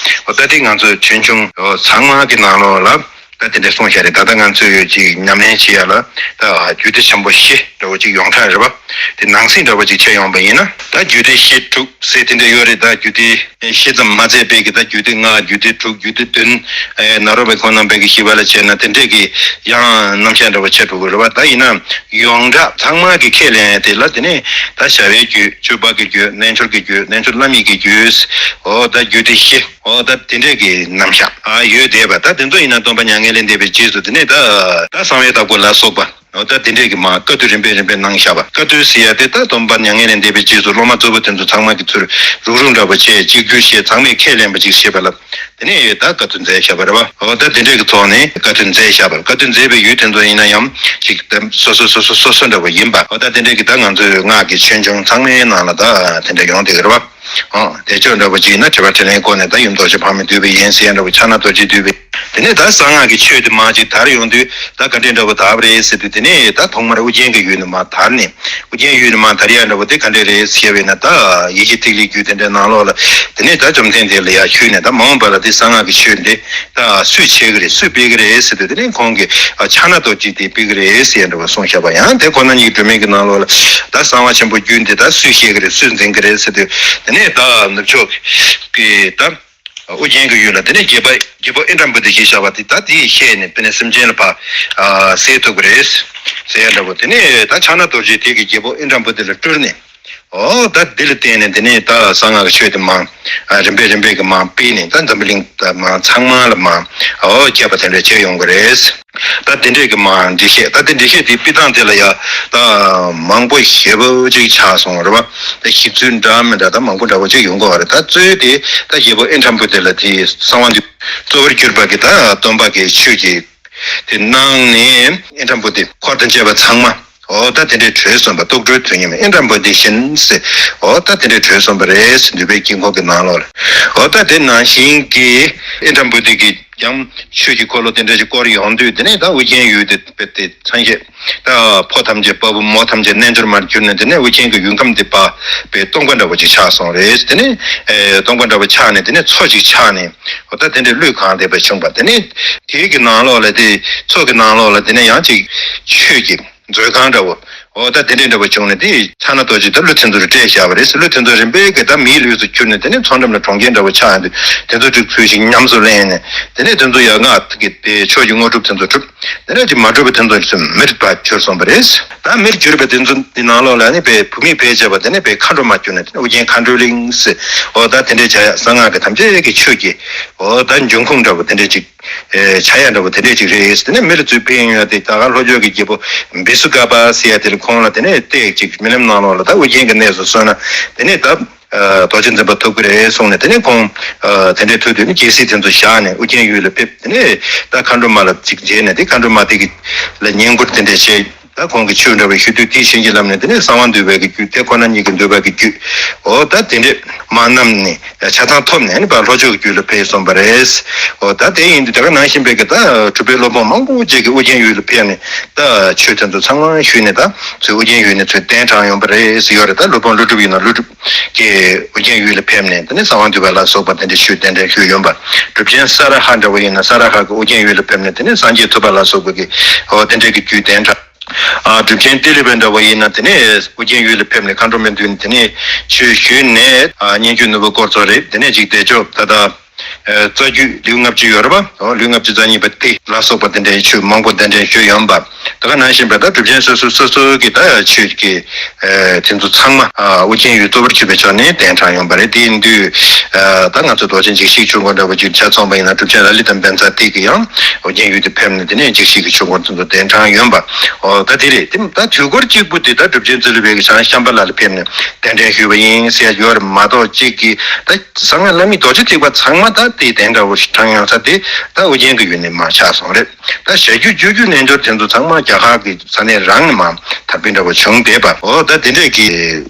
འོ་ད་དེ་ང་ཚོ་ཆོས་འབྱུང་འོ་ཚང་མ་གི་ནང་ལོགས་ལ་ད་དེ་འདྲས་གསུངས་བཞག་རེད། ད་ལྟ་ང་ཚོས་ཅིག་ཉམས་ལེན་བྱེད་ཡ་ལ་ད་རྒྱུད་སྡེ་ཆེན་པོ་བཞི་འདྲ་བོ་ཅིག་ཡོངས་གྲགས་རེད་པ། དེ་ནང་གསེས་འདྲ་བོ་ཅིག་ཕྱེ་ཡོང་པ་ཡིན་ན་ད་རྒྱུད་སྡེ་བཞི་དྲུག་ཟེར་དེ་འདྲ་ཡོད་རེད། ད་རྒྱུད་སྡེ་བཞི་ཙམ་མ་ཚད་པའི་གི་ད་རྒྱུད་སྡེ་ལྔ་རྒྱུད་སྡེ་དྲུག་རྒྱུད་སྡེ་བདུན། ཨེ་ནཱ་རོ་པའི་ཁོང་རྣམ་པའི་གི་བཞེད་པ་ལ་བྱས་ན་དེ་འདྲས་གི་ཡང་རྣམ་གཞག་འདྲ་བོ་ཕྱེ་འགྲོ་གི་རེད་པ། ད་ཡིན་ན་ཡོངས་གྲགས་ཚང་མ་གི་ཁས་ལེན་དེ་ལ་དེ་ནས་ད་བྱ་བའི་རྒྱུད། སྤྱོད་པ་གི་རྒྱུད། རྣལ་འབྱོར་གྱི་རྒྱུད། རྣལ་འབྱོར་བླ་མེད་ཀྱི་རྒྱུད། འོ་ད་རྒྱུད་སྡེ་བཞི། འོ་ད་དེ་འདྲས་གི་རྣམ་གཞག་ཨ་ཡོད་བསྡད་པ། ད་དེ་ཚོ་ཡིན་ན་སྟོན་པ་མྱ་ངན་ལས་འདས་པའི་རྗེས་སུ་དེ་ནས་ད་ད་གསང་བའི་བདག་པོ་ལ་སོགས་པ། འོ་ད་དེ་འདྲས་ཀྱི་མར་བཀའ་བསྡུ་རིམ་པས་རིམ་པས་གནང་བཞག་པ། བཀའ་བསྡུ་ཟེར་ཡ་དེ་ད་སྟོན་པ་མྱ་ངན་ལས་འདས་པའི་རྗེས་སུ་སློབ་མ་གཙོ་བོ་དེ་ཚོ་ཚང་མ་གི་ཚུར་རུག་རུག་འདྲ་པོ་བྱས་གཅིག་གྱུར་བྱས་ཚང་མས་ཁས་ལེན་པ་ཅིག་བྱེད་པ་ལ་དེ་ནས་ད་བཀའ་བསྡུ་མཛད་བཞག་པ་རེད་པ། འོ་ད་དེ་འདྲས་ཀྱི་ཐོག་ནས་བཀའ་བསྡུ་མཛད་བཞག་པ། བཀའ་བསྡུ་མཛད་པའི་ཡུལ་དེ་ཚོ་ཡིན་ན་ཡང་ཅིག་ད་སོ་སོ་སོ་སོ་སོ་སོ་འདྲ་པོ་ཡིན་པ། འོ་ད་དེ་འདྲས་ཀྱི་ད་ང་ཚོའི་སྔགས་ཀྱི་ཆོས་འབྱུང་ཚང་མའི་ནང་ལ་ད་དེ་འདྲ་ཡོང་བསྡད་ཀྱི་རེད་པ། ཨང་། བདེ་མཆོག་འདྲ་པོ་ཅིག་ཡིན་ན་དྲི་བ་དྲིས་ལན་སྐོར་ནས་ད་ཡུམ་རྡོ་རྗེ་ཕག་མོས་བསྡུས་པ་ཡིན་ཟེར་ཡ་འདྲ་པོ། ཕྱག་ན་རྡོ་རྗེས་བསྡུས་པ། དེ་ནས་ད་གསང་སྔགས་ཀྱི་ཆོས་དེ་མར་ཅིག་དར་ཡོང་དུས་ད་ག་འདྲས་འདྲ་པོ་དར་བ་རེད་ཟེར་དུས་དེ་ནས་ད་ཐོག་མར་ཨུ་རྒྱན་གྱི་ཡུལ་ནས་མར་དར་ནས་ཨུ་རྒྱན་ཡུལ་ནས་མར་དར་ཡ་འདྲ་པོ་དེ་ག་འདྲས་རེད་ཟེར་བས་ན། ད་ཡེ་ཤེས་ཐིག་ལེའི་རྒྱུད་དེ་འདྲའི་ནང་ལོགས་ལ་དེ་ནས་ད་བཅོམ་ལྡན་འདས་ལ་ཡར་ཞུས་ནས་ད་མ་འོངས་པ་ལ་དེ་གསང་སྔགས་ཀྱི་ཆོས་འདི་ད་སུས་འཆད་ཀྱི་རེད། སུས་སྤེལ་གྱི་རེད་ཟེར་དུས་དེ་ནས་ཁོང་གིས་ཕྱག་ན་རྡོ་རྗེས་དེ་སྤེལ་གྱི་རེད་ཟེར་ཡ་འདྲ་པོ་གསུངས་བཞག་པ། ཡང་དེ་ཁོ་ན་ཉིད་ཀྱི་སྒྲོན་མེ་གི་ནང་ལོགས་ལ་ད་གསང་བ་ཆེན་པོའི་རྒྱུད་འདི་ད་སུས་བཤད་ཀྱི་རེད། སུས་འཛིན་གྱི་རེད་ཟེར་དུས་དེ་ནས་ད་ནུབ་ཕྱོགས་ཀྱི་ད་ཨོ་རྒྱན་གྱི་ཡུལ་ལ་དེ་ནས་རྒྱལ་པོ་རྒྱལ་པོ་ཨིནྡྲ་བྷུ་ཏི་ཞེས་བྱ་བ་དེ་ད་དེས་བཤད་ནས་དེ་ནས་སེམས་ཅན་ལ་ཕར་ཨ་སེལ་ཐུབ་ཀྱི་རེད་ཟེར་ཡ་འདྲ་པོ། དེ་ནས་ད་ཕྱག་ན་རྡོ་རྗེས་དེ་གི་རྒྱལ་པོ་ཨིནྡྲ་བྷུ་ཏི་ལ་སྤྲུལ་ནས་ཨོ་ད་འདི་ལ་བརྟེན་ནས་དེ་ནས་ད་གསང་སྔགས་ཀྱི་ཆོས་དེ་མར་ཨ་རིམ་པས་རིམ་པས་ཀྱི་མར་སྤེལ་ནས་ད་འཛམ་བུ་གླིང་ད་མར་ཚང་མ་ལ་མར་ཨོ་ཁྱབ་པ་དེ་འདྲ་བྱས་ཡོང་གི་རེད། ད་དེ་འདྲས་ཀྱི་མར་འགྲེལ་བཤད། ད་དེ་འགྲེལ་བཤད་དེ་སྤེལ་སྟངས་དེ་ལ་ཡ་ད་མང་པོ་ཞེ་པོ་ཅིག་ཆགས་སོང་རེད་བ། ད་ཞིབ་ཚུལ་འདྲ་མི་འདྲ་ད་མང་པོ་འདྲ་པོ་ཅིག་ཡོང་གི་ཡོད་རེད། ད་གཙོ་བོ་དེ་ད་རྒྱལ་པོ་ཨིནྡྲ་བྷུ་ཏི་ལ་དེ་གསང་བ་འདུས་གཙོ་བོར་གྱུར་པ་གི་ད་སྟོན་པ་གི་ཆོས་ཀྱི་དེ་གནང་ནས་ཨིནྡྲ་བྷུ་ཏི་འཁོར་དང་བཅས་པ་ཚང་མ་འོ་ད་དེ་འདྲས་གྲོལ་སོང་བ། རྟོག་གྲོལ་དོན་གཉིས་མེད་ཨིནྡྲ་བྷུ་ཏི་བཞིན་ཟེར། འོ་ད་དེ་འདྲས་གྲོལ་སོང་བ་རེད་ཟེར་འདུས་པའི་དཀྱིལ་འཁོར་གྱི་ནང་ལོགས་ལ། འོ་ད་དེ་ནང་བཞིན་གྱི་ཨིནྡྲ་བྷུ་ཏི་གི་ཀྱང་ཆོས་ཀྱི་འཁོར་ལོ་དེ་འདྲ་ཞིག་བསྐོར་ཡོང་དུས་དེ་ནས་ད་ཨུ་རྒྱན་ཡུལ་དེ་དཔེ་དེ་ཚང་ཞེས་ད་ཕོ་ཐམས་ཅད་དཔའ་བོ་མོ་ཐམས་ཅད་རྣལ་འབྱོར་མར་གྱུར་ནས་དེ་ནས་ཨུ་རྒྱན་གྱི་ཡུལ་ཁམས་དེ་པ་དཔེ་སྟོང་པ་འདྲ་བོ་ཅིག་ཆགས་སོང་རེད། དེ་ནས་ཨེ་སྟོང་པ་འདྲ་བོ་ཆགས་ནས་དེ་ནས་མཚོ་ཅིག་ཆགས་ནས་འོ་ད་དེ་འདྲའི་གླུད་གང་བསྡད་པ་བྱུང་བ། དེ་ནས་དེའི་གི་ནང་ལོགས་ལ་དེ་མཚོ་གི་ནང་ལོགས་ལ་དེ་ནས་ཡང་ཅིག་ཆོས་ཀྱི་མཛོད་ཁང་འདྲ་བོ། འོ་ད་དེ་འདྲའི་འདྲ་པོ་བྱུང་ནས་དེ་ཕྱག་ན་རྡོ་རྗེ་ད་ཀླུ་དེ་ཚོ་རུ་སྤྲད་བཞག་པ་རེད། ཀླུ་དེ་ཚོ་རིམ་པས་གི་ད་མིའི་ལུས་སུ་གྱུར་ནས་དེ་ནས་མཚོ་འགྲམ་ལ་གྲོང་ཁྱེར་འདྲ་པོ་ཆགས་ཡོང་དུས་དེ་ཚོ་ཅིག་ཚུལ་ཞིག་ཉམས་སུ་ལེན་ནས་དེ་ནས་དེ་ཚོ་ཡང་སྔགས་ཀྱི་དེ་ཆོས་ཀྱི་དངོས་གྲུབ་དེ་ཚོ་གྲུབ། དེ་ནས་ཅིག་མ་གྲུབ་པ་དེ་ཚོ་ཚུར་མིར་ཕར་གྱུར་སོང་བ་རེད། ད་མིར་གྱུར་པ་དེ་ཚོ་འདི་ནང་ལོགས་ལ་ནི་བའི་བུད་མེད་ཕལ་ཆེ་བ་དེ་ནས་བའི་མཁའ་འགྲོ་མ་གྱུར་ནས་དེ་ནས་ཨོ་རྒྱན་མཁའ་འགྲོའི་གླིང་ཟེར། འོ་ད་དེ་འདྲའི་བྱ་ཡ་གསང་སྔགས་ཀྱི་ཐམས་ཅད་ཀྱི་ཆོས་ཀྱི་འོ་ད་འབྱུང་ཁུངས་འདྲ་པོ་དེ་འདྲའི་ཅིག་ཨེ་བྱ་ཡ་འདྲ་པོ་དེ་འདྲས་ཅིག་རེད། དེ་ནས་མི་ལ་ཚུར་ཕན་ཡོད་དེ་ད་ག་ལྷོ་ཕྱོགས་ཀྱི་རྒྱལ་པོ་བི་སུ་ག་པ་ཟེར་ཡ་དེ་ལ་ཁོང་ལ་དེ་ནས་བལྟས་ཅིག་རྨི་ལམ་ནང་ལོགས་ལ་ད་ཨོ་རྒྱན་གྱི་གནས་སུ་སོང་ན་དེ་ནས་ད་ཨ་རྡོ་རྗེ་འཛིན་པ་ཐུག་གི་རེད་གསུངས་ནས་དེ་ནས་ཁོང་ཨ་དེ་འདྲས་ཐུག་དུས་ནི་རྒྱལ་སྲིད་དེ་ཚོ་བཞག་ནས་ཨོ་རྒྱན་ཡུལ་ལ་ཕེབས། དེ་ནས་ད་མཁའ་འགྲོ་མ་ལ་ཅིག་མཇལ་ནས་དེ་མཁའ་འགྲོ་མ་དེ་གི་ལ་བསྙེན་བཀུར་དེ་འདྲས་བྱས། ད་ཁོང་གིས་ཆོས་འདྲ་བའི་ཞུ་དུས་དེ་བྱིན་གྱིས་བརླབས་ནས་དེ་ནས་གསང་བ་འདུས་པའི་གི་རྒྱུད་དེ་ཁོ་ན་ཉིད་ཀྱིས་འདུས་པའི་གི་རྒྱུད། འོ་ད་དེ་འདྲས་མ་བསྣམས་ནས་ཆ་ཚང་ཐོབ་ནས་ནི་ཕར་ལྷོ་ཕྱོགས་ཀྱི་རྒྱུད་ལ་ཕེབས་སོང་བ་རེད། འོ་ད་དེ་ཡིན་དུས་དེ་ག་ནང་བཞིན་པའི་གི་ད་གྲུབ་པའི་སློབ་དཔོན་མང་པོ་ཅིག་གིས་ཨོ་རྒྱན་ཡུལ་ལ་ཕེབས་ནས་ད་ཆོས་དེ་ཚོ་ཚང་མ་ཞུས་ནས་ད་ཚུར་ཨོ་རྒྱན་ཡུལ་ནས་ཚུར་གདན་དྲངས་ཡོང་བ་རེད་ཟེར་ཡོད་རེད། ད་སློབ་དཔོན་ཀླུ་སྒྲུབ་ཡིན་ན་ཀླུ་སྒྲུབ་ཀྱིས་ཨོ་རྒྱན་ཡུལ་ལ་ཕེབས་ནས་དེ་ནས་གསང་བ་འདུས་པ་ལ་སོགས་པ་དེ་འདྲས་ཞུས་དེ་འདྲས་ཞུས་ཡོང་པ། གྲུབ་ཆེན་ས་ར་ཧ་འདྲ་བོ་ཡིན་ན་ས་ར་ཧ་གིས་ཨོ་རྒྱན་ཡུལ་ལ་ཕེབས་ནས་དེ་ནས་སངས་རྒྱས་ཐུབ་པ་ལ་སོགས་པ་གི་འོ་དེ་འདྲས་ཀྱི་རྒྱུད་གདན་དྲངས། ཨ་གྲུབ་ཆེན་ཏི་ལི་པ་འདྲ་བོ་ཡིན་ན་དེ་ནས་ཨོ་རྒྱན་ཡུལ་ལ་ཕེབས་ནས་མཁའ་འགྲོ་མའི་མདུན་ནས་དེ་ནས་ཆོས་ཞུས་ནས་ཨ་སྙན་བརྒྱུད་ནོར་བུ་དཀོར་མཚོ་རེད། དེ་ནས་ཅིག་བདེ་མཆོག་ད་ལྟ་ཨ་རྩ་རྒྱུད་ལེའུ་ལྔ་བཅུ་ཡོད་རེད་པ། འོ་ལེའུ་ལྔ་བཅུ་རྩ་གཉིས་པ་དེ་ལ་སོགས་པ་དེ་འདྲའི་ཆོས་མང་པོ་གདན་འདྲེན་ཞུས་ཡོང་པ། ད་ག་ནང་བཞིན་པ་ད་གྲུབ་ཆེན་སོ་སོ་སོ་སོ་གི་ད་ཆོས་ཀྱི་ཨ་དེ་ཚོ་ཚང་མ་ཨ་ཨོ་རྒྱན་ཡུལ་གཙོ་བོར་གྱུར་པའི་ཕྱོགས་ནས་གདན་དྲངས་ཡོང་པ་རེད། དེ་ཡིན་དུས་ཨ་ད་ང་ཚོ་རྡོ་རྗེ་འཇིགས་བྱེད་ཆོས་འཁོར་འདྲ་བོ་ཅིག་ཆ་མཚོན་པ་ཡིན་ན་གྲུབ་ཆེན་ལ་ལི་དང་བཛྲ་ཏི་གི་ཡང་ཨོ་རྒྱན་ཡུལ་དུ་ཕེབས་ནས་དེ་ནས་འཇིགས་བྱེད་ཀྱི་ཆོས་འཁོར་དེ་ཚོ་གདན་དྲངས་ཡོང་པ། འོ་ད་དེ་རེད། དེ་ད་དུས་འཁོར་གཅིག་པུ་དེ་ད་གྲུབ་ཆེན་ཏི་ལི་པའི་གི་བྱང་ཤམ་བྷ་ལ་ལ་ཕེབས་ནས་གདན་འདྲེན་ཞུས་པ་ཡིན་ཟེར་ཡ་ཡོད་རེད་མ་གཏོགས་གཅིག་གི་ད་གསང་སྔགས་བླ་མེད་རྡོ་རྗེ་ཐེག་པ་ཚང་མ་ད་དེའི་གདན་འདྲ་བོ་ཞིག་དྲངས་ཡོང་ས་དེ་ད་ཨོ་རྒྱན་གྱི་ཡུལ་ནས་མར་ཆགས་སོང་རེད། ད་བྱ་རྒྱུད་སྤྱོད་རྒྱུད་རྣལ་འབྱོར་དེ་ཚོ་ཚང་མ་རྒྱ་གར་གྱི་ས་གནས་རང་ནས་མར་དར་འཕེལ་འདྲ་བོ་བྱུང་བསྡད་པ། འོ་ད་དེ་འདྲས་ཀྱི་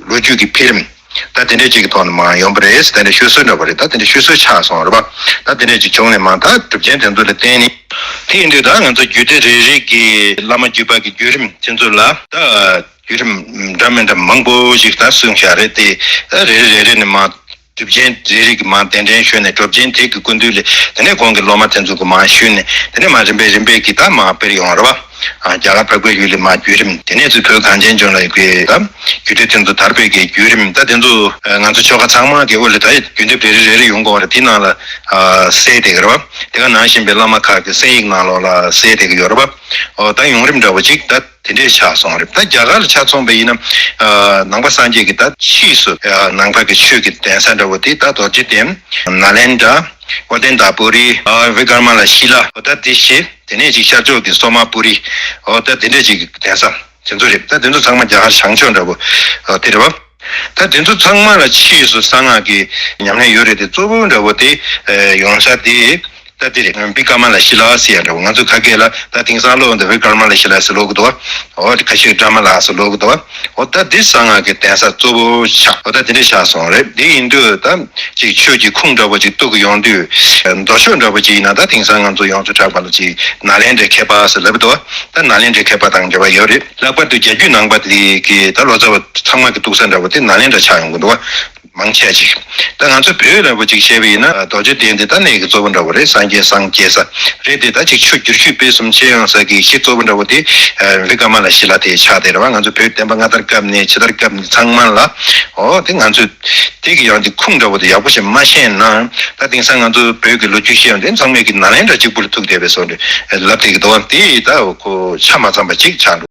ལོ་རྒྱུས་ཀྱི་འཕེལ་རིམ་ད་དེ་འདྲས་ཅིག་གི་ཐོག་ནས་མར་ཡོང་པ་རེད། དེ་འདྲས་ཤོད་སྲོལ་འདྲ་བོ་རེད། ད་དེ་འདྲས་ཤོད་སྲོལ་ཆགས་སོང་རེད་པ། ད་དེ་འདྲས་ཅིག་བྱུང་ནས་མར་ད་གྲུབ་ཆེན་དེ་ཚོ་ལ་བརྟེན་ནས་དེ་ཡིན་དུས་ད་ང་ཚོ་རྒྱུད་སྡེ་རེ་རེ་གི་བླ་མ་བརྒྱུད་པ་གི་བརྒྱུད་རིམ་དེ་ཚོ་ལ་ད་བརྒྱུད་རིམ་འདྲ་མི་འདྲ་མང་པོ་ཞིག་ད་གསུངས་བཞག་རེད་དེ། ད་རེ་རེ་རེ་རེ་ནས་མར་གྲུབ་ཆེན་རེ་རེ་གི་མར་གདན་འདྲེན་ཞུས་ནས་གྲུབ་ཆེན་དེ་གི་སྐུ་མདུན་ལ་དེ་ནས་ཁོང་གི་སློབ་མ་དེ་ཚོ་གི་མར་ཞུས་ནས་དེ་ནས་མར་རིམ་པས་རིམ་པས་ཀྱིས་ད་མར་སྤེལ་ཡོང་རེད་བ། ཨ་རྒྱ་གར་འཕགས་པའི་ཡུལ་ལ་མར་བརྒྱུད་རིམ་དེ་ནས་ཚུར་བོད་གངས་ཅན་ལྗོངས་ལ་ཡོད་པའི་ད་རྒྱུད་སྡེ་དེ་ཚོ་དར་སྤེལ་གྱི་བརྒྱུད་རིམ་ད་དེ་ཚོ་ཨ་ང་ཚོ་ཆོལ་ཁ་ཚང་མ་གི་དབུ་ལ་ད་བརྒྱུད་འདེབས་རེ་རེ་རེ་རེ་ཡོང་གི་ཡོད་རེད། དེ་ནང་ལ་ཨ་གསལ་བསྡད་ཀྱི་རེད་བ། དེ་ག་ནང་བཞིན་པའི་བླ་མ་ཁག་གི་གསན་ཡིག་ནང་ལོགས་ལ་གསལ་བསྡད་ཀྱི་ཡོད་རེད་བ། ཨོ་ད་ཡོང་རིམ་འདྲ་བོ་ཅིག་ད་དེ་འདྲས་ཆགས་སོང་རེད། ད་རྒྱ་གར་ལ་ཆ་མཚོན་པ་ཡིན་ན་ཨ་ནང་པ་སངས་རྒྱས་ཀྱི་ད་ཕྱིས་སུ་ཨ་ནང་པ་གི་ཆོས་ཀྱི་གདན་ས་འདྲ་བོ་དེ་ད་རྡོ་རྗེ་གདན། ནཱ་ལེནྡྲ། ཨོ་ཏནྟ་པུ་རི། ཨ་བི་ཀར་མ་ལ་ཤི་ལ། ཨོ་ད་དེ་བཞི། དེ་ནས་ཅིག་ཤར་ཕྱོགས་ཀྱི་སོ་མ་པུ་རི། ཨོ་ད་དེ་འདྲས་ཅིག་གི་གདན་ས་དེ་ཚོ་རེད། ད་དེ་ཚོ་ཚང་མ་རྒྱ་གར་བྱང་ཕྱོགས་འདྲ་བོ་ཨ་དེ་རེད་བ། ད་དེ་ཚོ་ཚང་མ་ལ་ཕྱིས་སུ་གསང་སྔགས་ཀྱི་ཉམས་ལེན་ཡོད་རེད་དེ། གཙོ་བོ་འདྲ་བོ་དེ་ཨ་ཡོང་ས་དེ་ད་དེ་རེད། བི་ཀ་མ་ལ་ཤི་ལ་ཟེར་ཡ་འདྲ་བོ། ང་ཚོ་ཁ་སྐད་ལ་ད་དེང་སང་ཀློག་འདི་བི་ཀ་མ་ལ་ཤི་ལ་ཟེར་ཀློག་གི་འདུག་བ། འོ་དེ་ཁ་ཤས་ཀྱིས་ཌ་ར་མ་ལ་ཟེར་ཀློག་གི་འདུག་བ། འོ་ད་འདི་གསང་སྔགས་ཀྱི་གདན་ས་གཙོ་བོ་ཆགས། འོ་ད་དེ་འདྲས་ཆགས་སོང་རེད། འདི་ཡིན་དུས་ད་ཅིག་ཆོས་ཀྱི་ཁུངས་འདྲ་བོ་ཅིག་གཏུག་གི་ཡོང་དུས། མདོ་ཕྱོགས་འདྲ་བོ་ཅིག་ཡིན་ན་ད་དེང་སང་ང་ཚོ་ཡོངས་སུ་གྲགས་པ་ལ་ཅིག་ནཱ་ལེནྡྲའི་མཁས་པ་ཟེར་ལབ་འདུག་བ། ད་ནཱ་ལེནྡྲའི་མཁས་པ་དང་འབྲེལ་བ་ཡོད་རེད། ལྷག་པར་དུ་རྒྱ་རྒྱུད་ནང་པ་དེ་གི་ད་ལོ་ཙཱ་བ་ཚང་མ་གི་གཏུག་ས་འདྲ་བོ་དེ་ནཱ་ལེནྡྲ་ཆགས་ཡོང་གི་འདུག་བ། མང་ཆེ་ཅིག་ད་ང་ཚོ་བོད་ལ་བོ་ཅིག་བཤད་པ་ཡིན་ན་རྡོ་རྗེ་གདན་འདི་ད་གནས་ཀྱི་གཙོ་བོ་འདྲ་བོ་རེད། སངས་རྒྱས་སངས་རྒྱས་ས་རེད་དེ། ད་ཅིག་ཆོས་བསྒྱུར་ཞུས་སྤེལ་གསུམ་བྱེད་ཡོང་ས་གི་གཞི་གཙོ་བོ་འདྲ་བོ་དེ་ཨ་བི་ཀ་མ་ལ་ཤི་ལ་དེ་ཆགས་བསྡད་རེད་བ། ང་ཚོ་བོད་བསྟན་པ་སྔ་དར་སྐབས་ནས་ཕྱི་དར་སྐབས་ནས་ཚང་མ་ལ་འོ་དེ་ང་ཚོས་དེ་གི་ཡང་དེ་ཁུངས་འདྲ་བོ་དེ་ཡག་པོ་ཞིག་མ་ཤེས་ན། ད་དེང་སང་ང་ཚོ་བོད་ཀྱི་ལོ་རྒྱུས་ཤེས་ཡོང་དུས་ཚང་མས་ཀྱི་ནཱ་ལེནྡྲ་གཅིག་པུ་ལ་ཐུག་བསྡད་པའི་བཟོ་འདྲ་ལབ་བསྡད་ཀྱི་འདུག་བ། དེ་ད་ཁོ་ཆ་མ་ཚང་པ་ཅིག་ཆགས་འགྲོ།